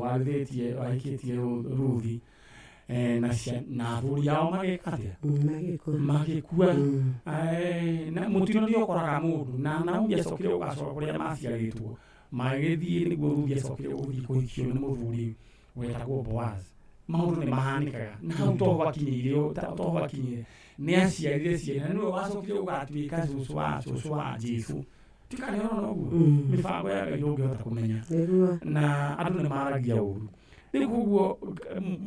A: warithĩtie wahikĩtie Ruthi, na athuri ao magĩka atĩa? Magĩkua. Na mũtino nĩ ũkoraga mũndũ na Naomi acokire gũgacoka kũrĩa maciarĩtwo, magĩthiĩ nĩguo Ruthi acokire gũthiĩ kũhikio nĩ mũthuri wetagwo Boaz. Maũndũ nĩ mahanĩkaga na hau toho akinyĩire, toho akinyĩire nĩ aciarire ciana, nĩwe wacokire gũgatuĩka cũcũ wa Jesũ. Tikana ũrona ũguo mĩbango ya Ngai ndũngĩhota kũmenya. Na andũ nĩ maragia ũru. Rĩu koguo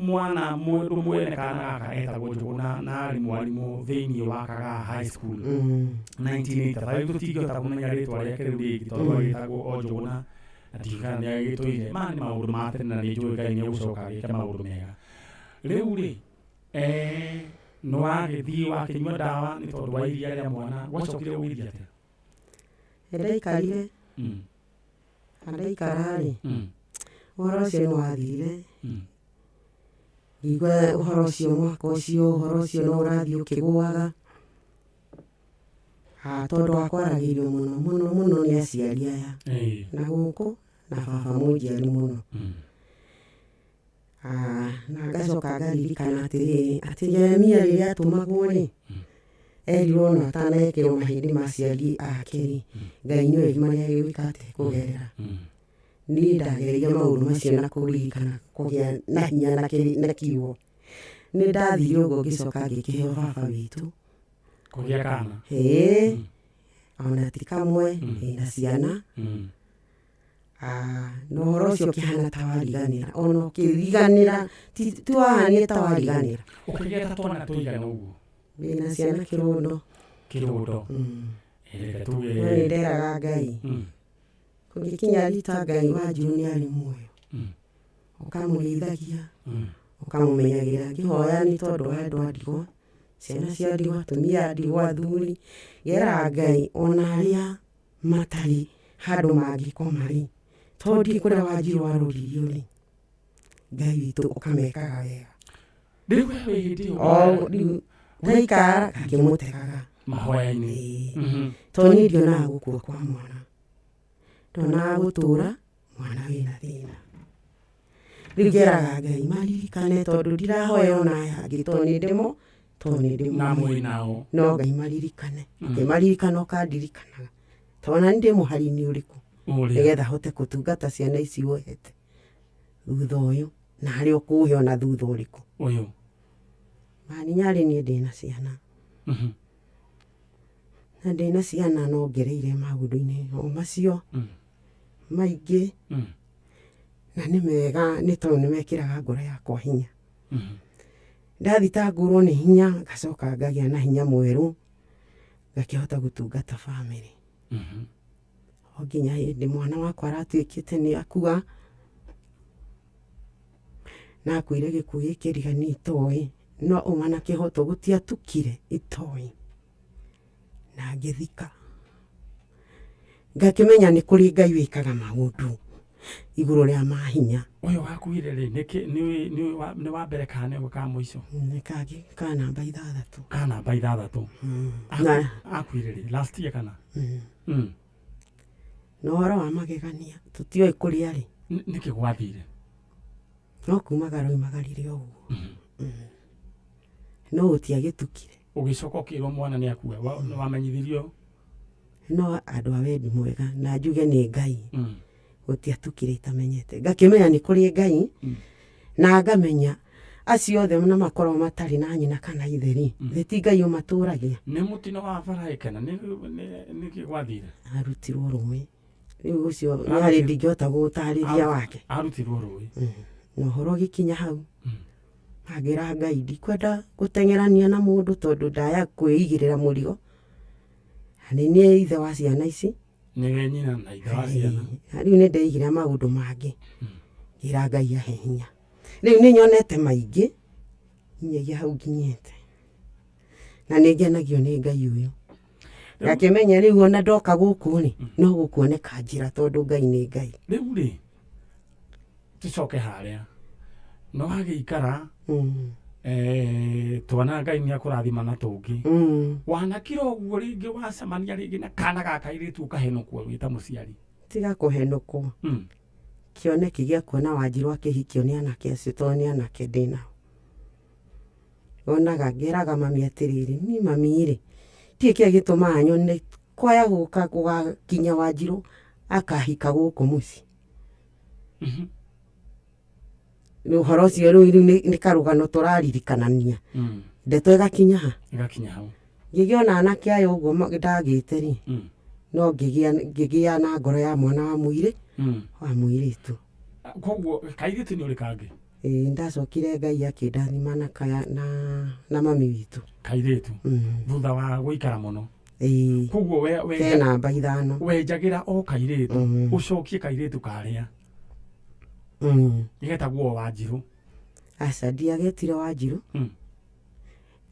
A: mwana mũndũ mwene kana gaka etagwo Njũgũna na arĩ mwarimũ thĩinĩ wa Kaga High School 1985. Tũtingĩhota kũmenya rĩtwa rĩake rĩu rĩngĩ tondũ agĩtagwo o Njũgũna na ndiũĩ nĩ agĩtũire. Maya nĩ maũndũ ma tene na nĩ njũĩ Ngai nĩ egũcoka agĩke maũndũ mega. Rĩu rĩ, nĩ wagĩthiĩ wakĩnyua ndawa nĩ tondũ wa iria rĩa mwana, gwacokire gũgĩthiĩ atĩa?
C: Ndaikarire. Ndaikara rĩ, ũhoro ũcio nĩ wathirire. Ngĩigua ũhoro ũcio mwaka ũcio, ũhoro ũcio no ũrathiĩ ũkĩgũaga. Tondũ wakwaragĩrio mũno mũno mũno nĩ aciari aya. Na gũkũ na baba mũnjiari mũno. Na ngacoka ngaririkana atĩrĩrĩ, atĩ Jeremia rĩrĩa atũmagwo rĩ, erirwo ona atanekĩrwo mahĩndĩ ma aciari ake rĩ, Ngai nĩwe marĩa agĩgwĩka atĩa kũgerera. Niĩ ndagereire maũndũ macio na kũririkana kũgĩa na hinya na kiugo. Nĩ ndathire ũguo ngĩcoka ngĩkĩheo baba witũ.
A: Kũgĩa kana?
C: Ĩĩ. Ona ti kamwe, ĩna ciana. Na ũhoro ũcio ũkĩhana ta wariganĩra. Ona ũkĩriganĩra, ti wahanire ta wariganĩra.
A: Ũkĩgĩa ta twana tũigana ũguo?
C: Ndĩna ciana kĩrondo.
A: Kĩrũndo. Reke tuge.
C: No nĩ nderaga Ngai kũngĩkinya rita Ngai Wanjirũ nĩ arĩ muoyo, ũkamũrĩithagia, ũkamũmenyagĩrĩra. Ngĩhoya nĩ tondũ wa andũ a ndigwa, ciana cia ndigwa, atumia a ndigwa, athuri, ngeraga Ngai ona arĩa matarĩ handũ mangĩkoma rĩ, tondũ ndiũĩ kũrĩa Wanjirũ arũririo rĩ, Ngai witũ ũkamekaga wega.
A: Rĩu we wĩ hĩndĩ ĩyo
C: O rĩu ndaikara ngĩmũtegaga
A: mahoya-inĩ.
C: Ĩĩ. Tondũ niĩ ndionaga gũkua kwa mwana, ndonaga gũtũra mwana wĩna thĩna. Rĩu ngeraga Ngai maririkane tondũ ndirahoya ona aya angĩ tondũ nĩ ndĩmo, tondũ nĩ
A: Na
C: ndĩmoĩ.
A: mwĩ nao.
C: No Ngai maririkane, ũkĩmaririkana ũkandirikanaga, tondũ ona niĩ ndĩ mũhari-inĩ ũrĩkũ,
A: Ũrĩa.
C: nĩgetha hote gũtungata ciana ici wohete thutha ũyũ, na harĩa ũkũhe ona thutha ũrĩkũ.
A: Ũyũ.
C: Mani nyarĩ niĩ ndĩna ciana, na ndĩna ciana no ngereire maũndũ-inĩ o macio maingĩ, na nĩ mega nĩ tondũ nĩ mekĩraga ngoro yakwa hinya. Ndathitangũrwo nĩ hinya ngacoka ngagĩa na hinya mwerũ, ngakĩhota gũtungata bamĩrĩ. O nginya hĩndĩ mwana wakwa aratuĩkĩte nĩ akua, na akuire gĩkuũ gĩkĩ rigani itoĩ, no uma na kĩhoto gũtiatukire itoĩ, na ngĩthika. Ngakĩmenya nĩ kũrĩ Ngai wĩkaga maũndũ igũrũ rĩa mahinya.
A: Ũyũ wakuire rĩ, nĩ wa mbere kana nĩ ka mũico?
C: Nĩ kangĩ ka namba 6.
A: Ka namba 6.
C: Na
A: Akuire rĩ? Last year kana?
C: Na ũhoro wa magegania tũtiũĩ kũrĩa rĩ.
A: Nĩkĩ gwathire?
C: No kumagara oimagarire o ũguo. No gũtiagĩtukire.
A: Ũgĩcoka ũkĩrwo mwana nĩ akua, wamenyithirio?
C: No andũ a wendi mwega na njuge nĩ Ngai. Gũtiatukire itamenyete. Ngakĩmenya nĩ kũrĩ Ngai, na ngamenya acio othe na makorwo matarĩ na nyina kana ithe rĩ, thĩ ti Ngai ũmatũragia.
A: Nĩ mũtino wa bara kana nĩkĩ gwathire?
C: Arutirwo rũĩ. Rĩu ũcio nĩ harĩ ndingĩhota gũtarĩria wake.
A: Arutirwo rũĩ.
C: Na ũhoro ũgĩkinya hau, ngĩra Ngai ndikwenda gũteng'erania na mũndũ tondũ ndaya kwĩigĩrĩra mũrigo. Na nĩ niĩ ithe wa ciana ici.
A: Nĩwe nyina na ithe wa ciana.
C: Na rĩu nĩ ndeigĩra maũndũ mangĩ. Ngĩra Ngai ahe hinya. Rĩu nĩ nyonete maingĩ nginyagia hau nginyĩte. Na nĩ ngenagio nĩ Ngai ũyũ. Ngakĩmenya rĩu ona ndoka gũkũ rĩ, no gũkuoneka njĩra tondũ Ngai nĩ Ngai.
A: Rĩu rĩ, tũcoke harĩa. No wagĩikara, twana Ngai nĩ akũrathima na tũngĩ. Wanakira ũguo rĩngĩ wacemania rĩngĩ na kana ga kairĩtu ũkahenũkwo wĩ ta mũciari.
C: Tiga kũhenũkwo. Kĩoneki gĩa kuona Wanjirũ akĩhikio nĩ anake acio tondũ nĩ anake ndĩnao. Onaga ngeraga mami atĩrĩrĩ, niĩ mami rĩ, ndiũĩ kĩrĩa gĩtũmaga nyone kwaya gũka gũgakinya Wanjirũ akahika gũkũ mũciĩ. Rĩu ũhoro ũcio rĩu nĩ karũgano tũraririkanania. Ndeto ĩgakinya ha?
A: Ĩgakinya hau.
C: Ngĩgĩona anake aya ũguo ndagĩte rĩ, no ngĩgĩa na ngoro ya mwana wa mũirĩ, wa mũirĩtu.
A: Koguo kairĩtu nĩ ũrĩ kangĩ?
C: Ĩĩ, ndacokire Ngai akĩndathima na kaya, na mami witũ.
A: Kairĩtu. Thutha wa gũikara mũno.
C: Ĩĩ.
A: Koguo we
C: Ke namba 5.
A: Wenjagĩra o kairĩtu, ũcokie kairĩtu karĩa. Getagwo Wanjirũ.
C: Aca, ndiagetire Wanjirũ.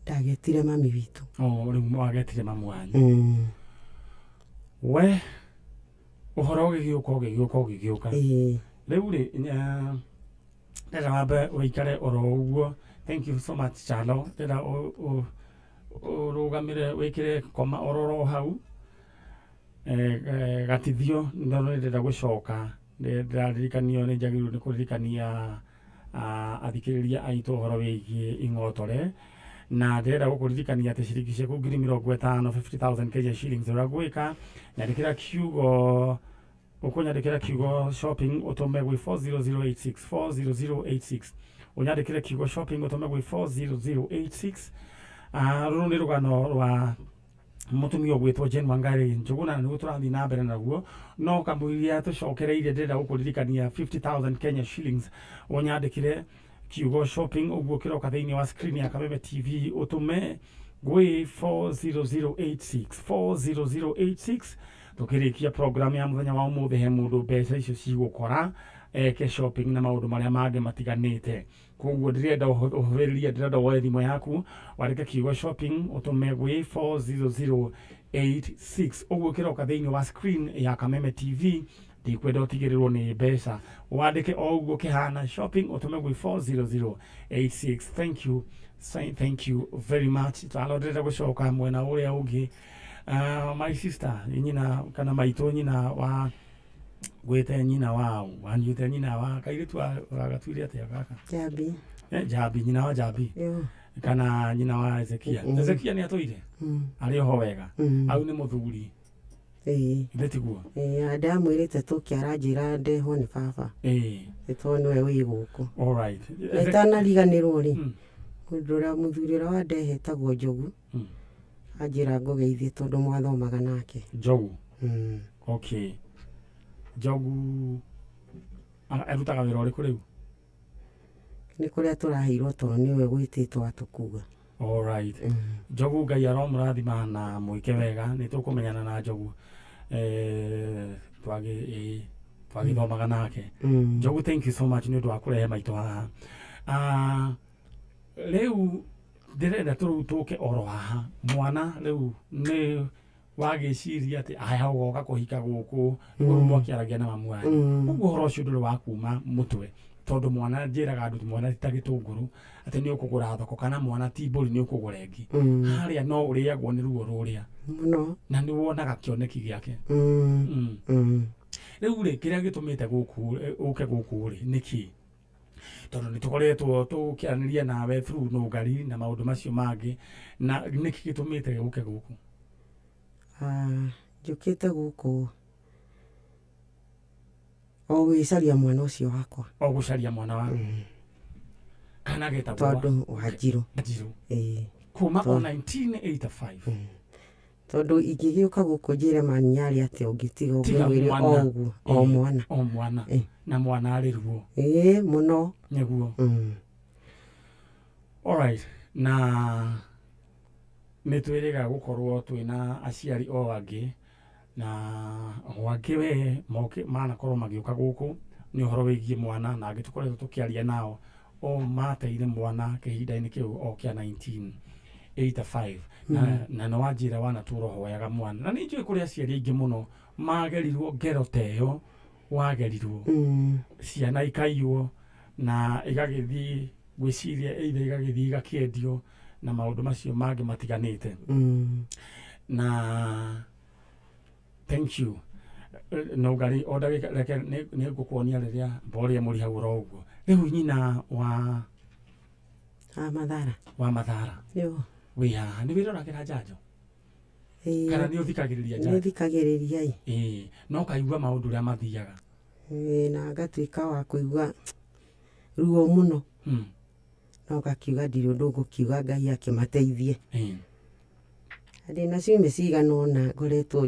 C: Ndagetire mami witũ.
A: O, rĩu wagetire mamu wanyu. We, ũhoro ũgĩgĩũka, ũgĩgĩũka, ũgĩgĩũka.
C: Ĩĩ.
A: Rĩu rĩ, ndĩrenda wambe ũikare oro ũguo. Thank you so much, Chalo. Ndĩrenda ũrũgamĩre, wĩkĩre koma ororo hau. Gatithio, no nĩ ndĩrenda gũcoka. Ndĩraririkanio nĩ njagĩrĩirwo nĩ kũririkania, athikĩrĩria aitũ ũhoro wĩgiĩ ing'otore. Na ndĩrenda gũkũririkania atĩ ciringi ciaku ngiri mĩrongo ĩtano, 50,000 Kenya shillings ũrĩa gwĩka, nyandĩkĩra kiugo, ũkũnyandĩkĩra kiugo shopping ũtũme gwĩ 40086, 40086. Ũnyandĩkĩre kiugo shopping ũtũme gwĩ 40086. Rũrũ nĩ rũgano rwa mũtumia ũgwĩtwo Jane Wangari Njuguna, na nĩguo tũrathiĩ na mbere naguo. No kamũira tũcokereirie, ndĩrenda gũkũririkania 50,000 Kenya shillings ũnyandĩkĩre kiugo shopping ũguo kĩroka thĩinĩ wa screen ya Kameme TV ũtũme Gwĩ 40086 40086. Tũkĩrĩkia program ya mũthenya wa ũmũthĩ, he mũndũ mbeca icio cigũkora eke shopping na maũndũ marĩa mangĩ matiganĩte. Koguo ndĩrenda ũhũthĩrĩrie, ndĩrenda woe thimũ yaku, wandĩke kiugo shopping, ũtũme gwĩ 40086. Ũguo kĩroka thĩinĩ wa screen ya Kameme TV. Ndikwenda ũtigĩrĩrwo nĩ mbeca, wandĩke o ũguo kĩhana shopping, ũtũme gwĩ 40086. Thank you. Say thank you very much. Talo ndĩrenda gũcoka mwena ũrĩa ũngĩ. My sister, nyina kana maitũ, nyina wa gwĩte nyina wa wanyuĩte nyina wa kairĩtu gatuire atĩa gaka?
C: Jambi.
A: Jambi, nyina wa Jambi.
C: Yo.
A: Kana nyina wa Ezekia. Ezekia nĩ atũire arĩ oho wega? Au nĩ mũthuri?
C: Ĩĩ.
A: Ithe tiguo?
C: Ĩĩ, ndamwĩrĩte tũkĩaranjĩra ndehwo nĩ baba. Nĩ tondũ nĩwe wĩ gũkũ.
A: All right.
C: Na itanariganĩrwo rĩ, mũndũ ũrĩa mũthuri ũrĩa wandehe etagwo Njogu. Anjĩra ngũgeithie tondũ mwathomaga nake.
A: Njogu. Okay, Njogu arutaga wĩra ũrĩkũ rĩu?
C: Nĩ kũrĩa tũraheirwo toro, nĩwe gwĩtĩtwo atũkua.
A: All right. Njogu, Ngai aromũrathima na mwĩke wega. Nĩ tũkũmenyana na Njogu, twagĩthomaga nake. Njogu, thank you so much nĩ ũndũ wa kũrehe maitũ haha. Rĩu ndĩrenda tũrĩu tũke oro haha. Mwana rĩu nĩ wagĩciria atĩ aya ũgoka kũhika gũkũ rĩu mwakĩaragia na mamu wanyu, ũguo ũhoro ũcio ndũrĩ wa kuma mũtwe, tondũ mwana, njĩraga andũ, mwana ti ta gĩtũngũrũ atĩ nĩ ũkũgũra thoko, kana mwana ti mbũri nĩ ũkũgũra ĩngĩ. Harĩa no ũrĩagwo nĩ ruo rũrĩa.
C: Mũno.
A: Na nĩ wonaga kĩoneki gĩake. Rĩu rĩ, kĩrĩa gĩtũmĩte gũkũ ũke gũkũ rĩ nĩ kĩ? Tondũ nĩ tũkoretwo tũkĩaranĩria nawe through nũngari na maũndũ macio mangĩ, na nĩkĩ gĩtũmĩte ũke gũkũ?
C: Njũkĩte gũkũ o gwĩcaria mwana ũcio wakwa.
A: O gũcaria mwana waku, kana getagwo?
C: Tondũ Wanjirũ.
A: Wanjirũ.
C: Ĩĩ.
A: Kuma o 1985.
C: Tondũ ingĩgĩũka gũkũ njĩre maniarĩ atĩa ũngĩtiga
A: Tiga
C: ũngĩmwĩre
A: mwana.
C: o ũguo o mwana.
A: O mwana. Na mwana arĩ ruo.
C: Ĩĩ, mũno.
A: Nĩguo. Alright, na nĩ twĩrĩga gũkorwo twĩna aciari o angĩ na o angĩ we moke manakorwo magĩũka gũkũ nĩ ũhoro wĩgiĩ mwana, na angĩ tũkoretwo tũkĩaria nao o mateire mwana kĩhinda-inĩ kĩu o kĩa 1985, na nĩ wanjĩra wanatũra ũhoyaga mwana, na nĩ njũĩ kũrĩ aciari aingĩ mũno magerirwo ngero ta ĩyo wagerirwo, ciana ikaiywo na igagĩthiĩ gwĩciria either igagĩthiĩ igakĩendio na maũndũ macio mangĩ matiganĩte. Na thank you. No ngari o ndagĩka, reke nĩ ngũkuonia rĩrĩa mboria mũri hau oro ũguo. Rĩu nyina wa
C: A Mathara.
A: Wa Mathara.
C: Yo.
A: Wĩ haha nĩ wĩroragĩra njanjo?
C: Ĩĩ.
A: Kana nĩ ũthikagĩrĩria
C: Nĩ
A: njanjo?
C: Thikagĩrĩria ĩ.
A: Ĩĩ, no ũkaigua maũndũ ũrĩa mathiaga.
C: Ĩĩ, na ngatuĩka wa kũigua ruo mũno, no ngakiuga ndirĩ ũndũ ngũkiuga, Ngai akĩmateithie. Ndĩna ciumia cigana ũna ngoretwo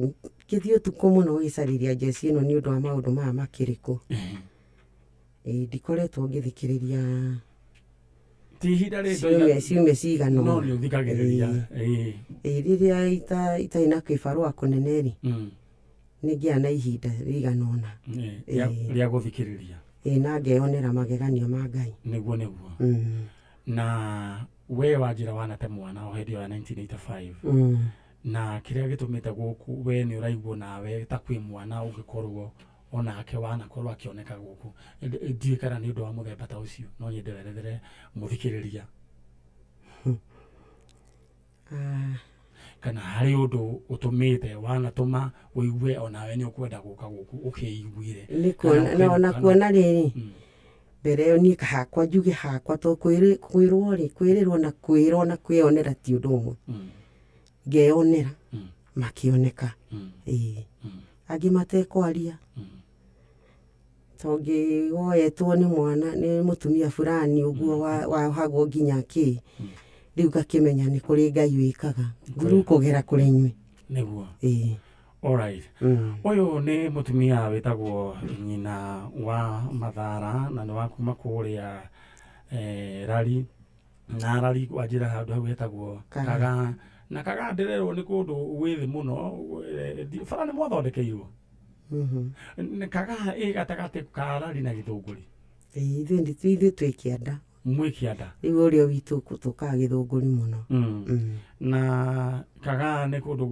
C: ngĩthiĩ ũtukũ mũno gũgĩcarĩria njeci ĩno nĩ ũndũ wa maũndũ maya makĩrĩ kũ. Ĩĩ, ndikoretwo ngĩthikĩrĩria.
A: Ti ihinda rĩrĩ.
C: Ciumia cigana
A: No
C: ũna.
A: Nĩ ũthikagĩrĩria, ĩĩ.
C: Ĩĩ, rĩrĩa itarĩ na kĩbarũa kũnene rĩ, nĩ ngĩa na ihinda rĩigana ũna.
A: Rĩa gũthikĩrĩria.
C: Ĩĩ, na ngeyonera mageganio ma Ngai.
A: Nĩguo. Na we wanjĩra wanate mwana o hĩndĩ ĩyo ya 1985, na kĩrĩa gĩtũmĩte gũkũ we nĩ ũraiguo nawe ta kwĩ mwana ũngĩkorwo onake wanakorwo akĩoneka gũkũ. Ndiũĩ kana nĩ ũndũ wa mũthemba ta ũcio, no nyende werethere mũthikĩrĩria kana harĩ ũndũ ũtũmĩte wanatũma ũigue onawe nĩ ũkwenda gũka gũkũ ũkĩiguire.
C: Nĩ kuona na ona kuona rĩrĩ, mbere ĩyo niĩ hakwa, njuge hakwa, to kwĩrwo rĩ, kwĩrĩrwo na kwĩrwo na kwĩyonera ti ũndũ ũmwe. Ngeyonera makĩoneka. Ĩĩ, angĩ matekwaria, tongĩ woetwo nĩ mwana nĩ mũtumia fulani ũguo wohagwo nginya kĩ. Rĩu ngakĩmenya nĩ kũrĩ Ngai wĩkaga nguru kũgera kũrĩ inyuĩ. Ĩĩ.
A: Alright. Ũyũ nĩ mũtumia wĩtagwo nyina wa Mathara na nĩ wa kuma kũrĩa Rari. Na arari wanjĩra handũ hau hetagwo Kagaa. Na Kagaa ndĩrerwo nĩ kũndũ gwĩ thĩ mũno, bara nĩ mwathondekeirwo. Kagaa ĩ gatagatĩ ka Arari na Gĩthũngũri.
C: Ithuĩ twĩ kĩanda.
A: Mwĩ kĩanda.
C: Rĩu ũrĩa witũ tũkaga Gĩthũngũri mũno.
A: Na Kagaa nĩ kũndũ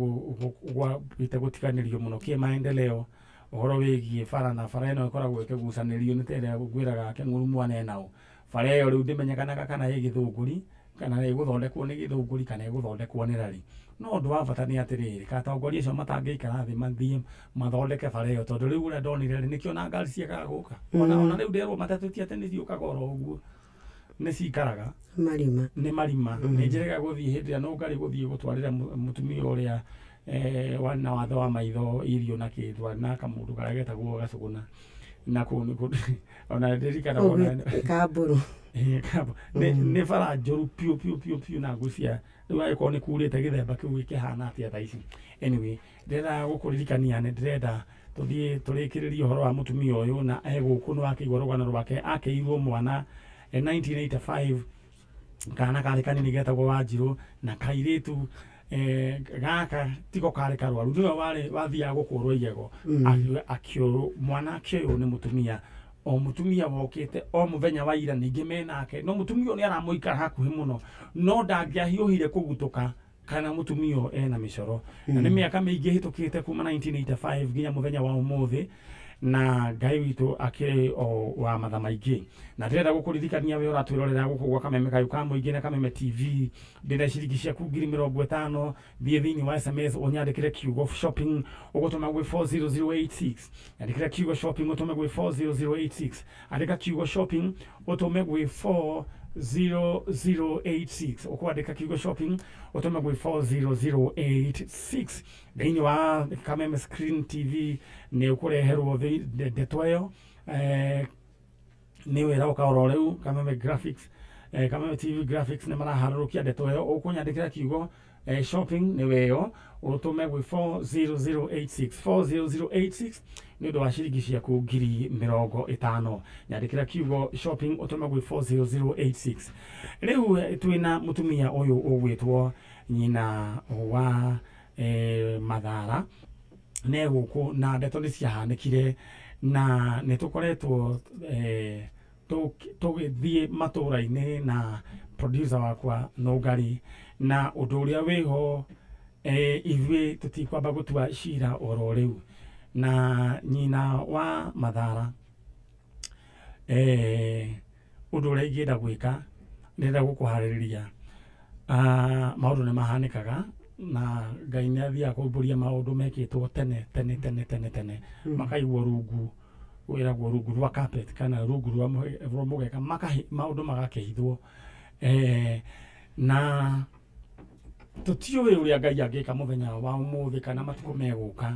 A: gwambĩte gũtiganĩrio mũno kĩmaendeleo, ũhoro wĩgiĩ bara, na bara ĩno ĩkoragwo ĩkĩgucanĩrio nĩ ta ĩrĩa ngwĩraga Kĩng'uru mwana enao. Bara ĩyo rĩu ndĩmenyekanaga kana ĩ Gĩthũngũri, kana ĩgũthondekwo nĩ Gĩthũngũri, kana ĩgũthondekwo nĩ Rari. No ũndũ wa bata nĩ atĩrĩrĩ, atongoria acio matangĩikara thĩ mathiĩ mathondeke bara ĩyo, tondũ rĩu ũrĩa ndonire rĩ, nĩkĩo na ngari ciagaga gũka. Ona rĩu nderwo matatũ ti atĩ nĩ ciũkaga oro ũguo, nĩ cikaraga.
C: Marima.
A: Nĩ marima. Nĩ njĩrĩga gũthiĩ hĩndĩ ĩrĩa no ngari gũthiĩ gũtwarĩra mũtumia ũrĩa na watho wa maitho irio na kĩndũ, na kamũndũ karĩa getagwo gacũgũna. Na kũu nĩ kũndũ ona ndirikanaga ona
C: Kambũrũ.
A: Nĩ bara njũru piũ piũ piũ piũ, na ngũcia rĩu angĩkorwo nĩ kurĩte gĩthemba kĩu gĩkĩhana atĩa thaa ici. Anyway, ndĩrenda gũkũririkania nĩ ndĩrenda tũthiĩ tũrĩkĩrĩrie ũhoro wa mũtumia ũyũ, na egũkũ nĩ wakĩigua rũgano rwake, akĩirwo mwana 1985, kana karĩ kanini getagwo Wanjirũ, na kairĩtu gaka tiko karĩ karwaru, nĩwe warĩ wathiaga gũkũrwo igego. Akĩũrwo mwana akĩoywo nĩ mũtumia, o mũtumia wokĩte o mũthenya wa ira ningĩ menake, no mũtumia ũyũ nĩ aramũikara hakuhĩ mũno, no ndangĩahiũhire kũgutũka kana mũtumia ũyũ ena mĩcoro. Na nĩ mĩaka mĩingĩ ĩhĩtũkĩte kuma 1985 nginya mũthenya wa ũmũthĩ, na Ngai witũ akĩrĩ o wa matha maingĩ. Na ndĩrenda gũkũririkania we ũratwĩrorera gũkũ gwa Kameme Kayũ ka Mũingĩ na Kameme TV, ndĩrenda ciringi ciaku 50,000, thiĩ thĩinĩ wa SMS ũnyandĩkĩre kiugo shopping ũgũtũma gwĩ 40086. Andĩkĩra kiugo shopping ũtũme gwĩ 40086. Andĩka kiugo shopping ũtũme gwĩ 40086. Ũkwandĩka kiugo shopping ũtũme gwĩ 40086. Thĩinĩ wa Kameme Screen TV nĩ ũkũreherwo ndeto ĩyo, nĩ wĩra ũka oro rĩu Kameme Graphics, Kameme TV Graphics nĩ maraharũrũkia ndeto ĩyo. Ũkũnyandĩkĩra kiugo shopping nĩ weyo ũtũme gwĩ 40086, 40086 nĩ ũndũ wa ciringi ciaku 50,000. Nyandĩkĩra kiugo shopping ũtũme gwĩ 40086. Rĩu twĩna mũtumia ũyũ ũgwĩtwo nyina wa Mathara, nĩ gũkũ na ndeto nĩ ciahanĩkire, na nĩ tũkoretwo tũgĩthiĩ matũra-inĩ na producer wakwa Nũngari, na ũndũ ũrĩa wĩho ithuĩ tũtikwamba gũtua cira oro rĩu. Na nyina wa Mathara, ũndũ ũrĩa ingĩenda gwĩka, ndĩrenda gũkũharĩrĩria. Maũndũ nĩ mahanĩkaga, na Ngai nĩ athiaga kũumbũria maũndũ mekĩtwo tene tene tene tene tene, makaigwo rungu, wĩragwo rungu rwa carpet kana rungu rwa mũgeka, maũndũ magakĩhithwo. Na tũtiũĩ ũrĩa Ngai angĩka mũthenya wa ũmũthĩ kana matukũ megũka.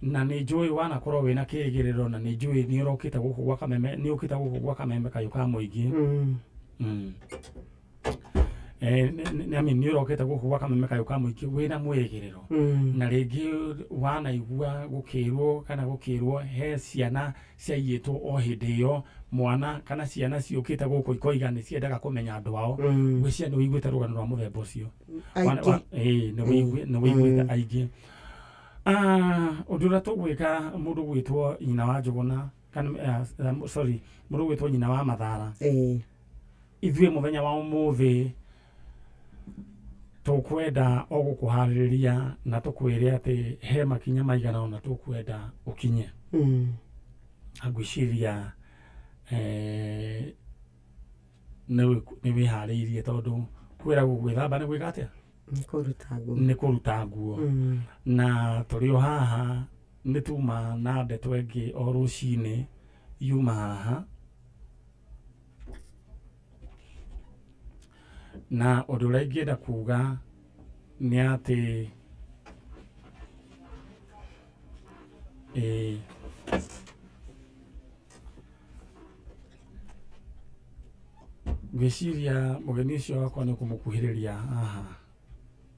A: Na nĩ njũĩ wanakorwo wĩna kĩrĩgĩrĩro, na nĩ njũĩ nĩ ũrokĩte gũkũ gwa Kameme, nĩ ũkĩte gũkũ gwa Kameme Kayũ ka Mũingĩ. Nĩ ũrokĩte gũkũ gwa Kameme Kayũ ka Mũingĩ wĩna mwĩrĩgĩrĩro. Na rĩngĩ wanaigua gũkĩrwo kana gũkĩrwo he ciana ciaiyĩtwo o hĩndĩ ĩyo, mwana kana ciana ciũkĩte gũkũ ikoiga nĩ ciendaga kũmenya andũ ao. Ngwĩciria nĩ ũiguĩte rũgano rwa mũthemba ũcio. Nĩ wĩiguĩte aingĩ. Ũndũ ũrĩa tũgwĩka, mũndũ gwĩtwo nyina wa Njũgũna, kana sorry, mũndũ gwĩtwo nyina wa Mathara, ithuĩ mũthenya wa ũmũthĩ tũkwenda o gũkũharĩrĩria na tũkwĩre atĩ he makinya maigana ũna tũkwenda ũkinye. Ngwĩciria nĩ wĩharĩirie, tondũ kwĩragwo gwĩthamba nĩ gwĩka atĩa? Nĩ kũruta nguo. Na tũrĩ o haha nĩ tuma na ndeto ĩngĩ o rũcinĩ yuma haha. Na ũndũ ũrĩa ingĩenda kuga nĩ atĩ ngwĩciria mũgeni ũcio wakwa nĩ ũkũmũkuhĩrĩria haha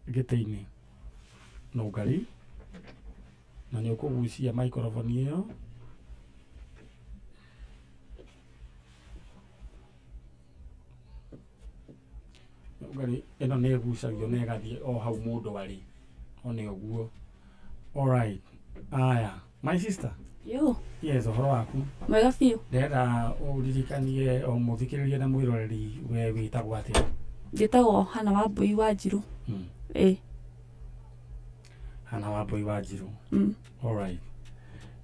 A: gĩtĩ-inĩ Nũngari, na nĩ ũkũgucia microphone ĩyo. Ngari ĩno nĩ ĩgucagio na ĩgathiĩ o hau mũndũ arĩ o nĩ ũguo. Alright, aya, my sister.
D: Yo.
A: Yes, ũhoro waku?
D: Mwega biũ.
A: Ndĩrenda ũririkanie o mũthikĩrĩria na mwĩroreri, we wĩtagwo atĩa?
D: Njĩtagwo Hana Wambui wa Njirũ. Ĩ.
A: Hana Wambui wa Njirũ. Alright,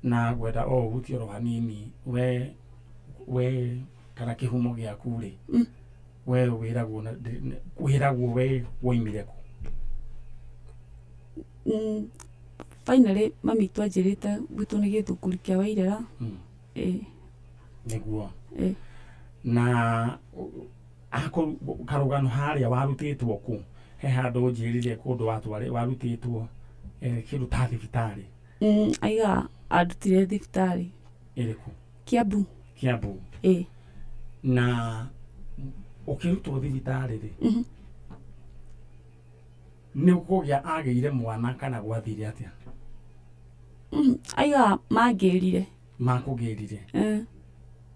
A: na ngwenda o ũhutie oro hanini we kana kĩhumo gĩaku rĩ. We wĩragwo wĩragwo we woimire kũ?
D: Finally mami witũ anjĩrĩte gwitũ nĩ Gĩthũngũri kĩa Wairera. Ĩ.
A: Nĩguo.
D: Ĩ.
A: Na karũgano harĩa warutĩtwo kũ? He handũ ũnjĩrire kũndũ watware warutĩtwo kĩndũ ta thibitarĩ.
D: Aiga andutire thibitarĩ.
A: Ĩrĩkũ?
D: Kiambu.
A: Kiambu.
D: Ĩ.
A: Na ũkĩrutwo thibitarĩ rĩ, nĩ kũgĩa agĩire mwana kana gwathire atĩa?
D: Aiga mangĩrire.
A: Makũgĩrire?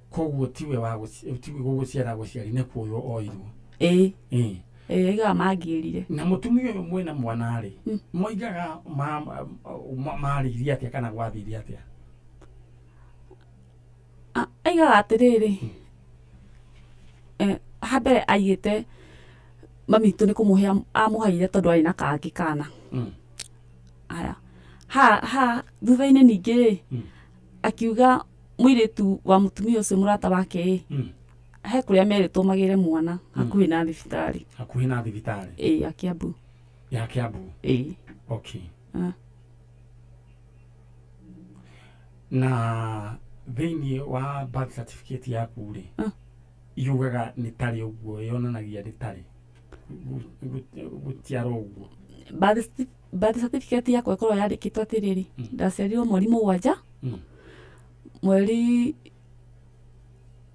A: Koguo tiwe wa tiwe gũgũciara gũciari, nĩ kuoywo oirwo?
D: Ĩ.
A: Ĩ.
D: Ĩ, aiga mangĩrire.
A: Na mũtumia ũyũ mwĩna mwana rĩ, moigaga marĩirie atĩa kana gwathire atĩa?
D: Aigaga atĩrĩrĩ, hambere aigĩte mami witũ nĩ kũmũhe amũheire tondũ arĩ na kangĩ kana. Aya, ha thutha-inĩ ningĩ rĩ, akiuga mũirĩtu wa mũtumia ũcio mũrata wake ĩ, he kũrĩa merĩtwo magĩre mwana hakuhĩ na thibitarĩ.
A: Hakuhĩ na thibitarĩ?
D: Ĩ, ya Kiambu.
A: Ya Kiambu?
D: Ĩ.
A: Okay. Na thĩinĩ wa birth certificate yaku rĩ, yugaga nĩ tarĩ ũguo, yonanagia nĩ tarĩ gũtiara ũguo?
D: Birth certificate yakwa ĩkorwo yandĩkĩtwo atĩrĩrĩ, ndaciarirwo mweri 7, mweri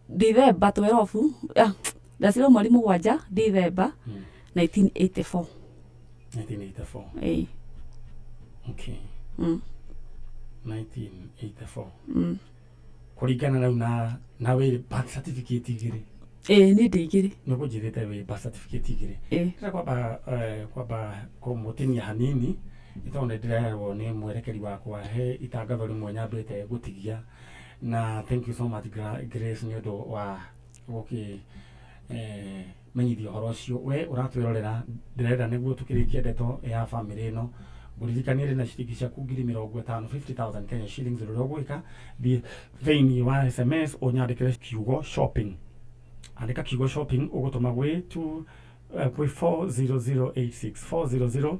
D: Dithemba 12, ndaciarirwo mweri 7 Dithemba 1984.
A: 1984?
D: Ĩ.
A: Okay. 1984. Kũringana rĩu na wĩ birth certificate igĩrĩ?
D: Ĩ, niĩ ndĩ igĩrĩ.
A: Nĩ ũkũnjĩrĩte wĩ birth certificate igĩrĩ.
D: Ĩ.
A: Ndĩrenda kwamba kũmũtinia hanini nĩ tondũ nĩ ndĩrerwo nĩ mwerekeri wakwa he itangatho rĩmwe nyambĩte gũtigia, na thank you so much, Grace, nĩ ũndũ wa gũkĩ menyithia ũhoro ũcio. We ũratwĩrorera, ndĩrenda nĩguo tũkĩrĩkie ndeto ya bamĩrĩ ĩno, ngũririkanie rĩ na ciringi ciaku 50,000, 50,000 Kenya shillings. Rũrĩa ũgwĩka, thiĩ thĩinĩ wa SMS ũnyandĩkĩre kiugo "shopping". Andĩka kiugo "shopping", ũgũtũma gwĩ 2 gwĩ 40086, 40086.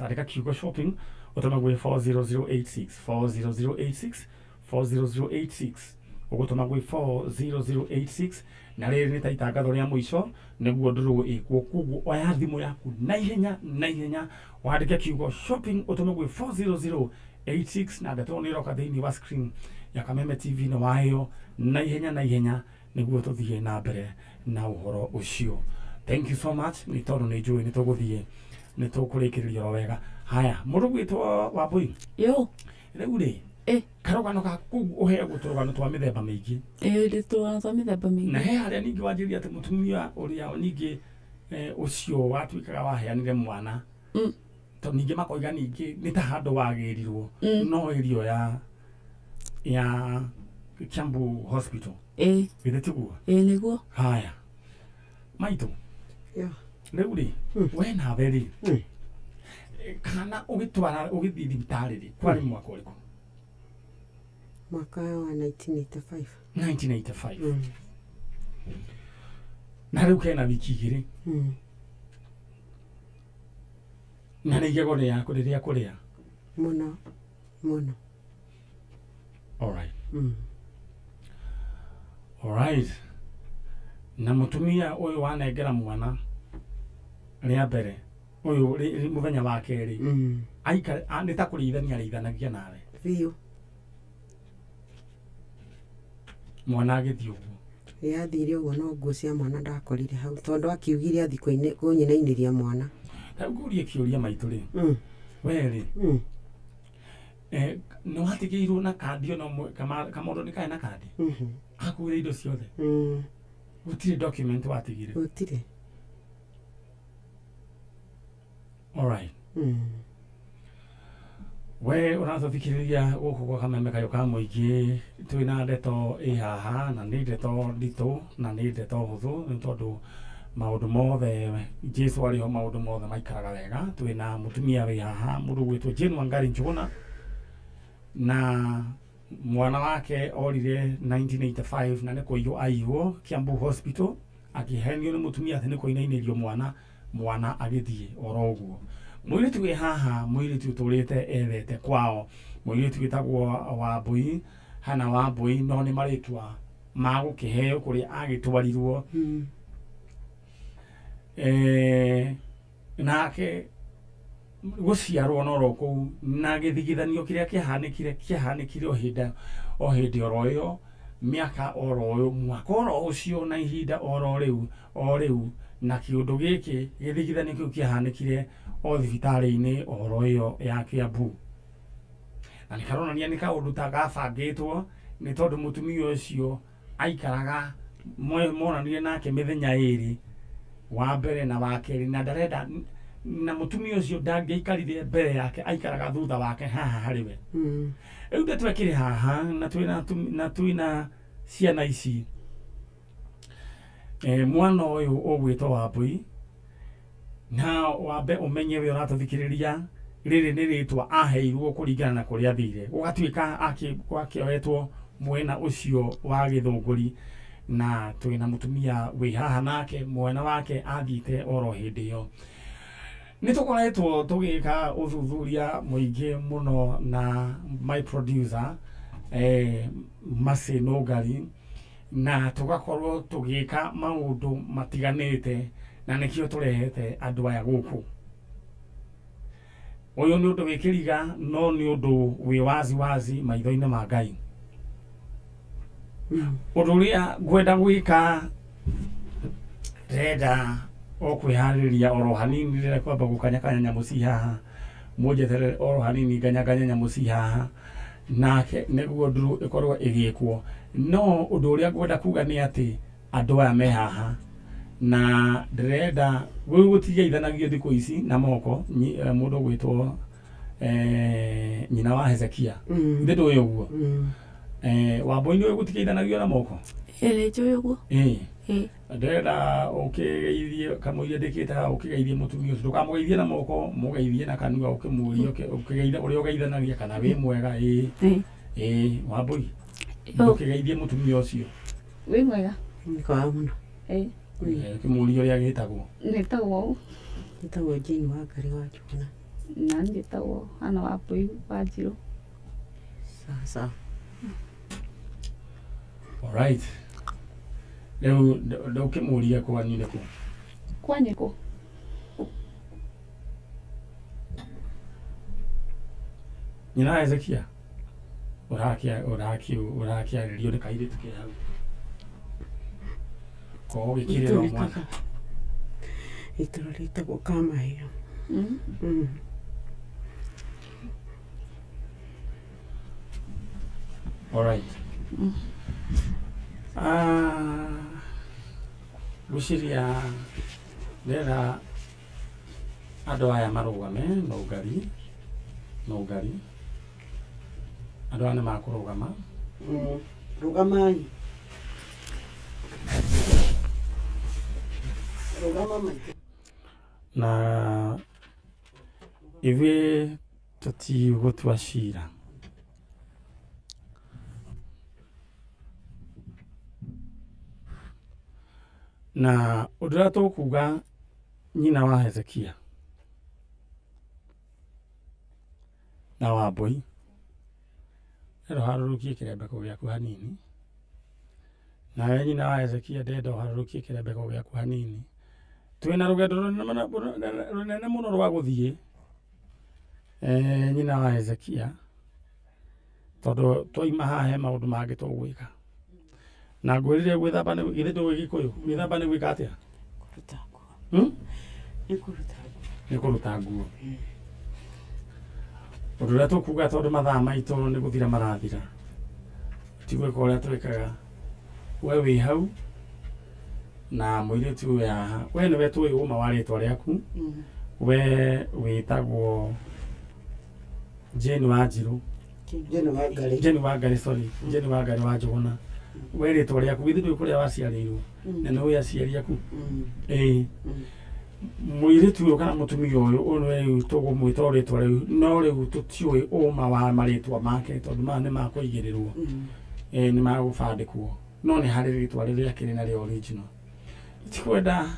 A: Andĩka kiugo "shopping", ũtũme gwĩ 40086, 40086, 40086, ũgũtũma gwĩ 40086. Na rĩrĩ nĩ ta itangatho rĩa mũico nĩguo ndũrũ ĩkwo. Koguo oya thimũ yaku na ihenya na ihenya, wandĩke kiugo "shopping", ũtũme gwĩ 40086, na ndeto nĩ ĩroka thĩinĩ wa screen ya Kameme TV nĩ waheo na ihenya na ihenya nĩguo tũthiĩ na mbere na ũhoro ũcio. Thank you so much, nĩ tondũ nĩ njũĩ nĩ tũgũthiĩ nĩ tũkũrĩkĩrĩria oro wega. Haya, mũndũ gwĩtwo Wambui.
D: Yo.
A: Rĩu rĩ,
D: Ĩ.
A: karũgano gaku kũu ũheagwo tũrũgano twa mĩthemba mĩingĩ.
D: Ĩ, ndĩ tũrũgano twa mĩthemba mĩingĩ.
A: Na he harĩa ningĩ wanjĩrire atĩ mũtumia ũrĩa ningĩ ũcio watuĩkaga waheanire mwana, tondũ ningĩ makoiga ningĩ nĩ ta handũ wagĩrirwo, no ĩrio ya Kiambu Hospital.
D: Ĩ.
A: Githĩ tiguo?
D: Ĩ, nĩguo.
A: Haya, maitũ.
C: Yeah.
A: Rĩu rĩ, we nawe rĩ, kana ũgĩtwara ũgĩthiĩ thibitarĩ rĩ, kwarĩ mwaka ũrĩkũ?
C: Mwaka wa 1985.
A: 1985. Na rĩu kena wiki 2? Na nĩ igego rĩa rĩrĩa kũrĩa?
C: Mũno mũno.
A: Alright. Alright, na mũtumia ũyũ wanengera mwana rĩa mbere ũyũ mũthenya wa kerĩ, aikare nĩ ta kũrĩithania arĩithanagia nawe?
C: Biũ.
A: Mwana agĩthiĩ ũguo?
C: Yathire ũguo, no nguo cia mwana ndakorire hau tondũ akiugire athi kũnyinainĩria mwana.
A: Rĩu ngũrie kĩũria, maitũ rĩ, we rĩ, nĩ watigĩirwo na kandi ona ũmwe? Kamũndũ nĩ karĩ na kandi?
C: Mhm.
A: Akuire indo ciothe?
C: Mm.
A: Gũtirĩ document watigire?
C: Gũtirĩ.
A: Alright. We ũratũthikĩrĩria gũkũ gwa Kameme Kayũ ka Mũingĩ, twĩna ndeto ĩ haha na nĩ ndeto nditũ na nĩ ndeto hũthũ, nĩ tondũ maũndũ mothe Jesu arĩ ho, maũndũ mothe maikaraga wega. Twĩna mũtumia wĩ haha, mũndũ ũgwĩtwo Jane Wangari Njuguna, na mwana wake orire 1985 na nĩ kũiywo aiywo Kiambu Hospital, akĩhenio nĩ mũtumia atĩ nĩ kũinainĩrio mwana, mwana agĩthiĩ oro ũguo. Mũirĩtu wĩ haha, mũirĩtu ũtũrĩte ethete kwao, mũirĩtu wĩtagwo Wambui, Hana Wambui, no nĩ marĩtwa ma gũkĩheo kũrĩa agĩtwarirwo. Nake gũciarwo noro kũu, na gĩthigithanio kĩrĩa kĩahanĩkire, kĩahanĩkire o hĩndĩ oro ĩyo, mĩaka oro ũyũ, mwaka oro ũcio, na ihinda oro rĩu, o rĩu, na kĩũndũ gĩkĩ gĩthigithanio kĩu kĩahanĩkire o thibitarĩ-inĩ oro ĩyo ya Kiambu. Na nĩ karonania nĩ kaũndũ ta gabangĩtwo, nĩ tondũ mũtumia ũcio aikaraga, monanire nake mĩthenya ĩrĩ, wa mbere na wa kerĩ, na ndarenda, na mũtumia ũcio ndangĩaikarire mbere yake, aikaraga thutha wake haha harĩ we. Rĩu ndeto ĩkĩrĩ haha, na twĩna ciana ici. Mwana ũyũ ũgwĩtwo Wambui, na wambe ũmenye we ũratũthikĩrĩria, rĩrĩ nĩ rĩtwa aheirwo kũringana na kũrĩa athire, gũgatuĩka akĩoetwo mwena ũcio wa Gĩthũngũri, na twĩna mũtumia wĩ haha nake mwena wake athiĩte oro hĩndĩ ĩyo. Nĩ tũkoretwo tũgĩka ũthuthuria mũingĩ mũno na my producer, Mercy Nũngari, na tũgakorwo tũgĩka maũndũ matiganĩte, na nĩkĩo tũrehete andũ aya gũkũ. Ũyũ nĩ ũndũ wĩ kĩriga, no nĩ ũndũ wĩ wazi wazi maitho-inĩ ma Ngai. Ũndũ ũrĩa ngwenda gwĩka, ndĩrenda o kwĩharĩrĩria oro hanini, ndĩrenda kwamba gũkanyakanya nyamũ ci haha, mũnjeterere oro hanini nganyakanya nyamũ ci haha, nake nĩguo nduru ĩkorwo ĩgĩkwo. No ũndũ ũrĩa ngwenda kuga nĩ atĩ andũ aya me haha, na ndĩrenda rĩu gũtigeithanagio thikũ ici na moko, mũndũ ũgwĩtwo nyina wa Hezekia. Ithe ndũĩ ũguo? Wambui nĩ ũĩ gũtigeithanagio na moko?
D: Ĩĩ, nĩ njũĩ ũguo.
A: Ndĩrenda ũkĩgeithie kamũira ndĩkĩte haha, ũkĩgeithie mũtumia ũcio, ndũkamũgeithie na moko, mũgeithie na kanua, ũkĩmũrie, ũkĩgeithia ũrĩa ũgeithanagia kana wĩ mwega. Wambui, ũkĩgeithie mũtumia ũcio.
D: Wĩ mwega?
C: Nĩ kwega mũno.
A: Ũkĩmũrie ũrĩa agĩtagwo.
D: Nĩtagwo ũũ.
C: Nĩtagwo Jane Wangari wa Njuguna.
D: Na niĩ njĩtagwo Hannah Wambui wa Njirũ.
C: Sawa sawa.
A: Alright. Rĩu ndũkĩmũrie kwanyu nĩ kũ?
D: Kwanyu kũ?
A: Nyina wa Hezekia, ũrakĩarĩrio nĩ kairĩtu ke hau. Ko ũgĩkĩrĩra mwana.
C: Itũra rĩtagwo Kamahĩa.
A: Alright. Ngwĩciria ndĩrenda andũ aya marũgame, Nũngari, Nũngari. Andũ aya nĩ makũrũgama.
B: Rũgamai. Rũgama maitũ.
A: Na ithuĩ tũtigũtua cira. Na ũndũ ũrĩa tũkuga nyina wa Hezekia na Wambui, ndĩrenda ũharũrũkie kĩrembeko gĩaku hanini. Nawe nyina wa Hezekia ndĩrenda ũharũrũkie kĩrembeko gĩaku hanini. Twĩna rũgendo rũnene mũno rwa gũthiĩ, nyina wa Hezekia, tondũ twaima haha he maũndũ mangĩ tũgwĩka. Na ngwĩrire gwĩthamba nĩ, githĩ ndũĩ Gĩkũyũ? Gwĩthamba nĩ gwĩka atĩa?
C: Kũruta nguo. Nĩ kũruta nguo.
A: Nĩ kũruta nguo. Ũndũ ũrĩa tũkuga tondũ mathaa maitũ nĩ gũthira marathira, ti gwĩka ũrĩa twĩkaga. We wĩ hau na mũirĩtu wĩ haha, we nĩwe tũĩ ũma wa rĩtwa rĩaku. We wĩtagwo Jane Wanjirũ.
B: Jane Wangari.
A: Jane Wangari, sorry. Jane Wangari wa Njũgũna. We rĩtwa rĩaku githĩ ndũĩ kũrĩa waciarĩirwo na nĩ ũĩ aciari aku? Ĩĩ. Mũirĩtu ũyũ kana mũtumia ũyũ ũyũ rĩu tũgũmwĩta o rĩtwa rĩu, no rĩu tũtiũĩ ũma wa marĩtwa make tondũ maya nĩ makũigĩrĩrwo, ĩĩ, nĩ magũbandĩkwo, no nĩ harĩ rĩtwa rĩrĩa akĩrĩ narĩo original. Tikwenda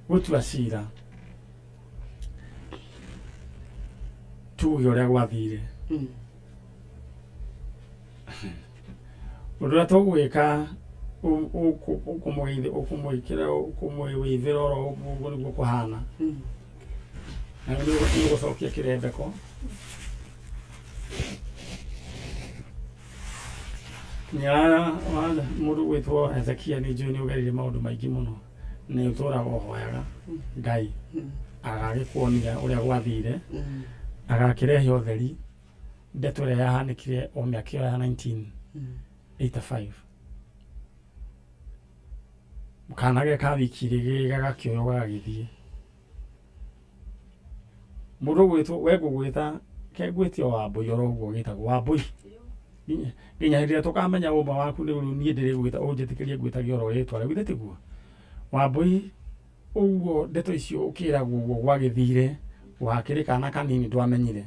A: gũtua cira tuge ũrĩa gwathire. Ũndũ ũrĩa tũgwĩka, ũkũmwĩkĩra, ũkũmwĩthĩra oro ũguo, ũguo nĩguo kũhana. Na nĩ ũgũcokia kĩrembeko. Nyara wa mũndũ gwĩtwo Hezekia, nĩ njũĩ nĩ ũgereire maũndũ maingĩ mũno, nĩ ũtũraga ũhoyaga Ngai agagĩkuonia ũrĩa gwathire, agakĩrehe ũtheri ndeto ĩrĩa yahanĩkire o mĩaka ĩyo ya 1985, kana ge ka wiki igĩrĩ gagakĩoywo gagagĩthiĩ. Mũndũ ũgwĩtwo we, ngũgwĩta ke ngwĩte o Wambũi, oro ũguo gĩtagwo Wambũi nginya hĩndĩ ĩrĩa tũkamenya ũma waku. Nĩ rĩu niĩ ndĩrĩgwĩta, ũnjĩtĩkĩrie ngwĩtage oro rĩtwa rĩu, githĩ tiguo, Wambũi? Ũguo ndeto icio ũkĩragwo ũguo gwagĩthire wakĩrĩ kana kanini, ndwamenyire.